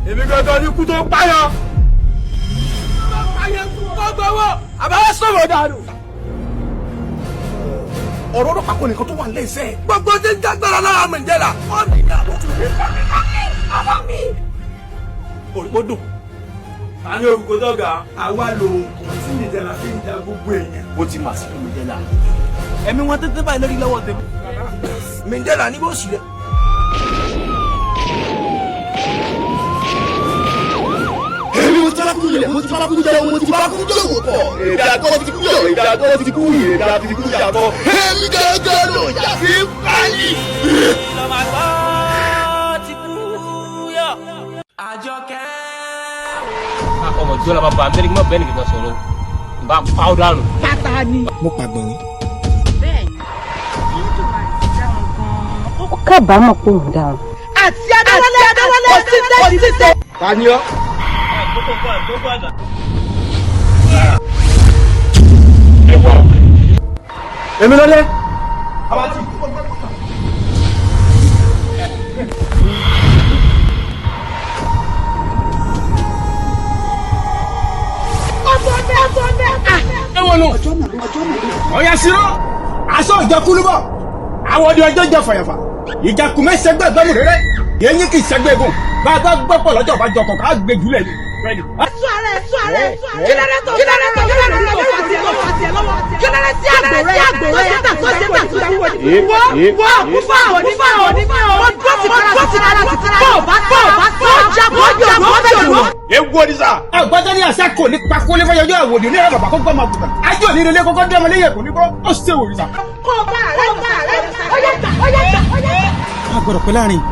Èmi gangan ní ikú tó páyọ. Gbogbo àbáwá sọ̀rọ̀ dànù. Ọ̀rọ̀ ọlọ́pàá kò nìkan tó wà nílé iṣẹ́. Gbogbo tí ń jágbára lára Mandela. Wọ́n mi ní àbọ̀. Ọmọ mi. Òrìpó dùn. A ní orúkọ dọ́gà. Àwa lòògùn tí Mandela fi ń ja gbogbo èèyàn. Ó ti mà sí Mandela. Ẹ̀mí wọn tètè báyìí lórí lọ́wọ́ tèmi. Mandela ní bó sì rẹ̀. Èmi mo ti bá kú mulẹ̀ mo ti bá kú jẹun mo ti bá kú jòwó pọ̀. Èmi àgọ́ ti kú yọ̀ èmi àgọ́ ti kú èmi àti kú yàtọ̀. Èmi gángan ló yà fi ń pálí. Ọmọ jọ́lá bàbá mi má bẹ́ẹ̀ nìkan sọ̀rọ̀ n bá pa ọ́ dànù. Pátá ni. Mo pàgbọ̀nrín. Bẹ́ẹ̀ni, Elédùmarè ti dá wọn gan-an. Ó kábàámọ̀ pé òun dá wọn. Àti Adéwálé Adéwálé òtítẹ́. Ta ni ọ́? Èmi lọ́lẹ́. Ewolo. Ọ̀yà sírọ́. Aṣọ ìjọ kúlúbọ̀. Àwọn ọdẹ ọjọ́ jẹ fàyàfà. Ìjàkùmẹ́ sẹgbẹ́ gbẹ́mú rere. Eyín kì í sẹgbẹ́ egun. Bá a bá gbọ́pọ̀ lọ́jọ́ bá jọ kọ̀ọ̀kan á gbé jùlẹ̀ ni. Sọ ara ẹ̀ sọ ara ẹ̀ kílẹ̀rẹ̀ tó kílẹ̀rẹ̀ tó kílẹ̀rẹ̀ tó kílẹ̀rẹ̀ sí àgbò rẹ̀ tó ṣe tà tó ṣe tà tó ṣe tà. Wọ́n wọ́n kúfà onífà onífà wọ́n dúró ti kára ti kára ti kára bọ́ọ̀ bá bọ́ọ̀ bá tó jábọ́ jábọ́ jòló. Ewu òrìṣà. Àgbàdo ní àṣà kò ní pakólé fọyọjọ́ àwòdì ní ẹ̀rọ bàbá kó gbọ́mọ àgùntàn. Ajé òní relé kókó dẹ́mọ léyè kò ní bọ́. Ó ṣe òrìṣà. Kó o bá rẹ̀ bá rẹ̀ ọyẹ gbà ọyẹ gbà ọyẹ gbà. Agbọ̀dọ̀ pẹ́ láàrin.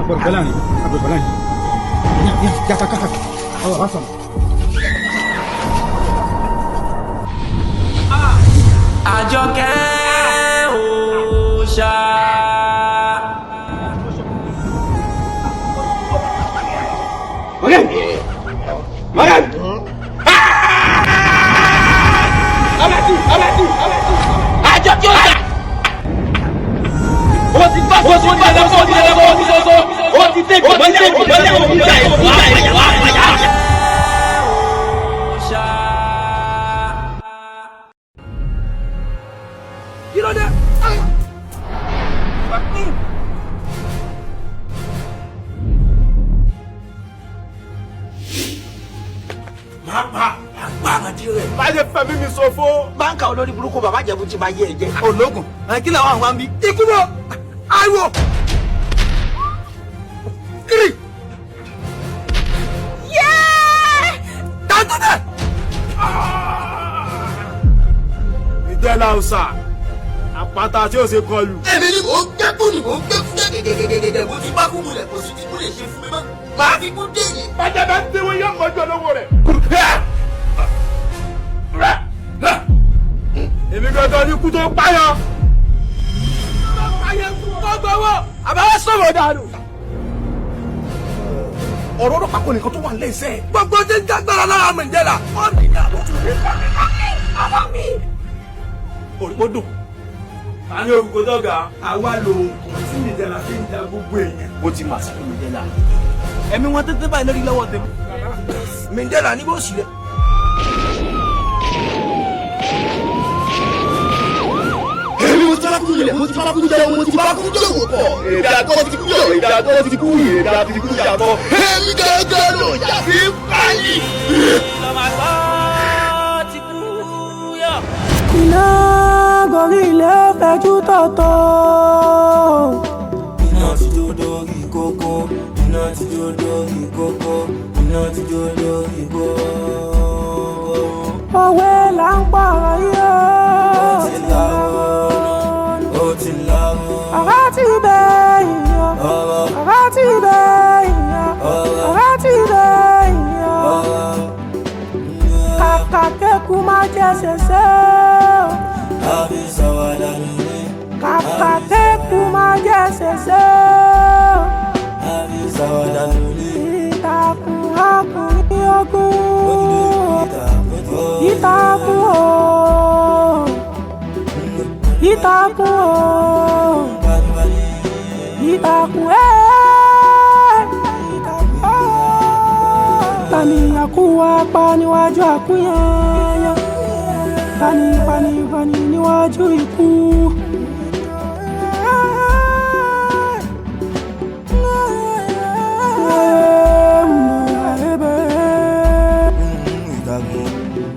Agbọ̀dọ̀ pẹ́ láàrin. Agbọ̀dọ̀ pẹ́ láàrin. Yà yà kàkàkà. Ọ̀rọ̀ bá sọ̀rọ̀. Àjọkẹ́ òòṣà. Ọ̀rẹ́ mi. Ọ̀rẹ́ mi. Ọ̀rẹ́ mi. Ọ̀rẹ́ mi. Àjọkẹ́ òòṣà. Ó ti bá ó ti bá ó ti bá ó ti bá ó ti tẹ̀kọ̀ mọ́lẹ̀ mọ́lẹ̀ òkúta ìwà ìwà ìwà. Kí ló dé? Máa pa àgbàràdì rẹ̀. Má ṣe fẹ́ mímí ṣòfò. Báńkà olórí burúkú bàbá Ìjẹ̀bú ti máa yé ẹ jẹ. Ológun, kí làwọn àwọn ń bí. Ikú bọ̀, ariwo, kiri. Yéé! Tàǹtò dẹ̀. Ìjẹ́lá ọ̀sà, àpáta tí ó ṣe kọlù. Èmi ni mò ń gbé kú ni mò ń gbé fún gẹ́gẹ́gẹ́gẹ́gẹ́ mo ti bá kú mulẹ̀ kò sí ti kú lè ṣe fún mi mọ́. Màá fi kú dé yìí. Bàjẹ́ bá ń tẹ́wọ́ yóò mọ́jú olówó rẹ̀. Èmi gbọ́dọ̀ ní kú tó páyọ. Kó gbowó, àbáwá sọ̀rọ̀ dànù. Ọ̀rọ̀ ọlọ́pàá kò nìkan tó wà nílé iṣẹ́. Gbogbo tí ń jágbára lára Mandela. Ó ní ìyá ló tún lè pa mí. Ọmọ mi. Òrìpó dùn. A ní orúkọ dọ́gà, àwa lòògùn tí Mandela fi ń da gbogbo èèyàn. Ó ti mà sí Mandela. Ẹ̀mí wọn tètè báyìí lórí lọ́wọ́ tèmi. Mandela ní bó sì rẹ̀. Èmi mo ti bá kú ilẹ̀, mo ti bá kú jẹun, mo ti bá kú jòwó pọ̀. Èmi àgọ́ ti kú yọ̀, èmi àgọ́ ti kú yìí, èmi àti kú yàtọ̀. Èmi gẹ́gẹ́ ló yà sí báyìí. Iná gorí ilé fẹjú tọ̀tọ̀. Iná ti jó dórí kókó, iná ti jó dórí kókó, iná ti jó dórí kókó. Òwe là ń pọ̀rọ̀ yìí o. Ó ti láwọn, ó ti láwọn. Ọ̀rọ̀ ti bẹ̀ yàn. Ọ̀rọ̀ ti bẹ̀ yàn. Ọ̀rọ̀ ti bẹ̀ yàn. Kàkà kéku má jẹ ṣẹṣẹ o. Àfi sàwádà nílé. Kàkà kéku má jẹ ṣẹṣẹ o. Àfi sàwádà nílé. Ìtàkùn ọkùnrin ogun. Ìtàkùn o. Ìtàkùn o. Ìtàkùn ẹ̀. Ìtàkùn o. Tani àkúwà pa níwájú àkúyẹ̀yẹ̀? Tani pani pani níwájú ikú?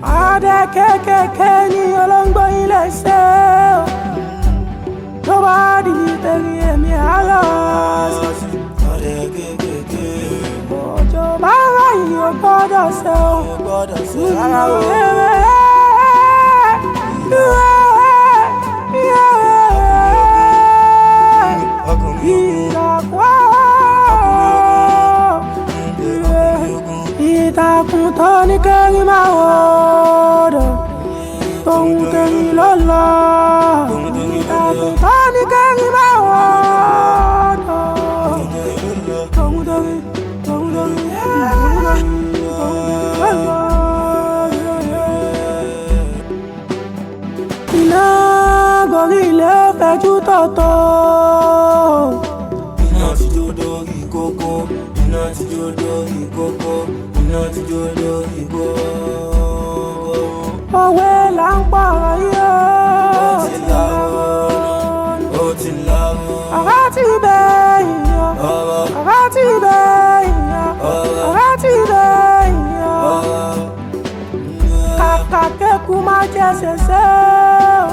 Adé kékèké ní olóńgbò ilé ṣe o. Tó bá di tẹ̀lé èmi àlọ́ sí. Ọdẹ kékèké. Òjò bá ráyè ò gbọ́dọ̀ ṣe o. Gbọ́dọ̀ ṣe rárá o. Ìtàkùn tó ní kẹ́rin máa wọ̀ọ́dọ̀, tóun tẹ̀yìn ló lọ. Ìtàkùn tó ní kẹ́rin máa wọ̀ọ́dọ̀, tóun tẹ̀yìn, tóun tẹ̀yìn, tóun tẹ̀yìn, tóun tẹ̀yìn ló lọ. Iná gorí ilé fẹjú tọ̀tọ̀. Iná ti jó dórí kókó, iná ti jó dórí kókó, iná ti jó dórí kókó. Òwe là ń pọ̀rọ̀ yìí o. Ó ti láwọn, ó ti láwọn. Ọ̀rọ̀ ti bẹ̀ yàn. Ọ̀rọ̀ ti bẹ̀ yàn. Ọ̀rọ̀ ti bẹ̀ yàn. Kàkà kéku má jẹ ṣẹṣẹ o.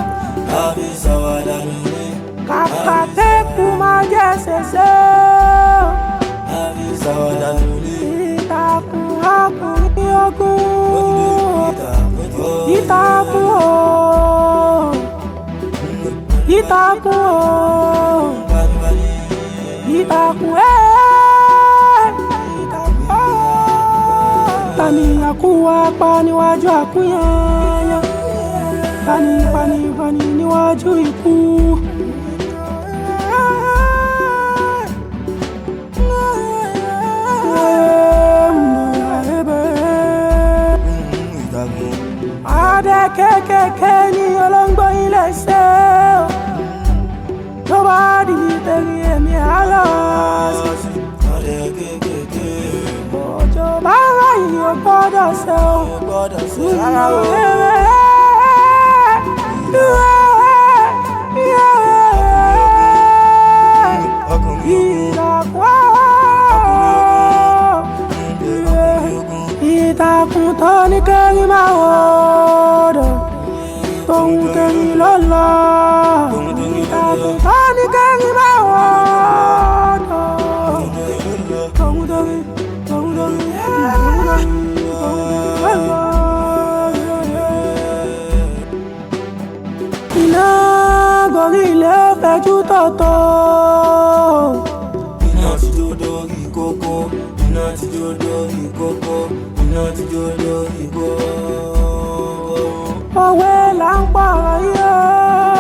Àfi sàwádà nílé. Kàkà kéku má jẹ ṣẹṣẹ o. Àfi sàwádà nílé. Ìtàkùn ọkùnrin ogun. Ìtàkùn o. Ìtàkùn o. Ìtàkùn ẹ̀. Ìtàkùn o. Tani àkúwà pa níwájú àkúyẹ̀yẹ̀? Tani pani pani níwájú ikú? Adé kékèké ní olóńgbò ilé ṣe o. Tó bá di tẹ̀lé èmi àlọ́ sí. ò gbọ́dọ̀ ṣe o. Rárá o. Ìtàkùn tó ní kẹ́rin máa wọ̀ọ́dọ̀ tóun tẹ̀yìn ló lọ. Ìtàkùn tó ní kẹ́rin máa wọ̀ọ́dọ̀ tóun tẹ̀yìn tóun tẹ̀yìn tóun tẹ̀yìn ló lọ. Iná gorí ilé fẹjú tọ̀tọ̀. Iná ti jó dórí kókó, iná ti jó dórí kókó, iná ti jó dórí kókó. Òwe là ń pọ̀rọ̀ yìí o.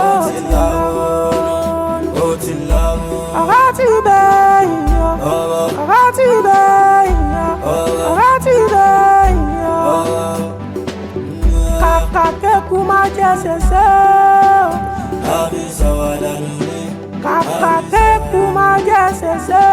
Ó ti láwọn, ó ti láwọn. Ọ̀rọ̀ ti bẹ̀ yàn. Ọ̀rọ̀ ti bẹ̀ yàn. Ọ̀rọ̀ ti bẹ̀ yàn. Kàkà kéku má jẹ ṣẹṣẹ o. Àbí sàwádà nílé. Kàkà kéku má jẹ ṣẹṣẹ.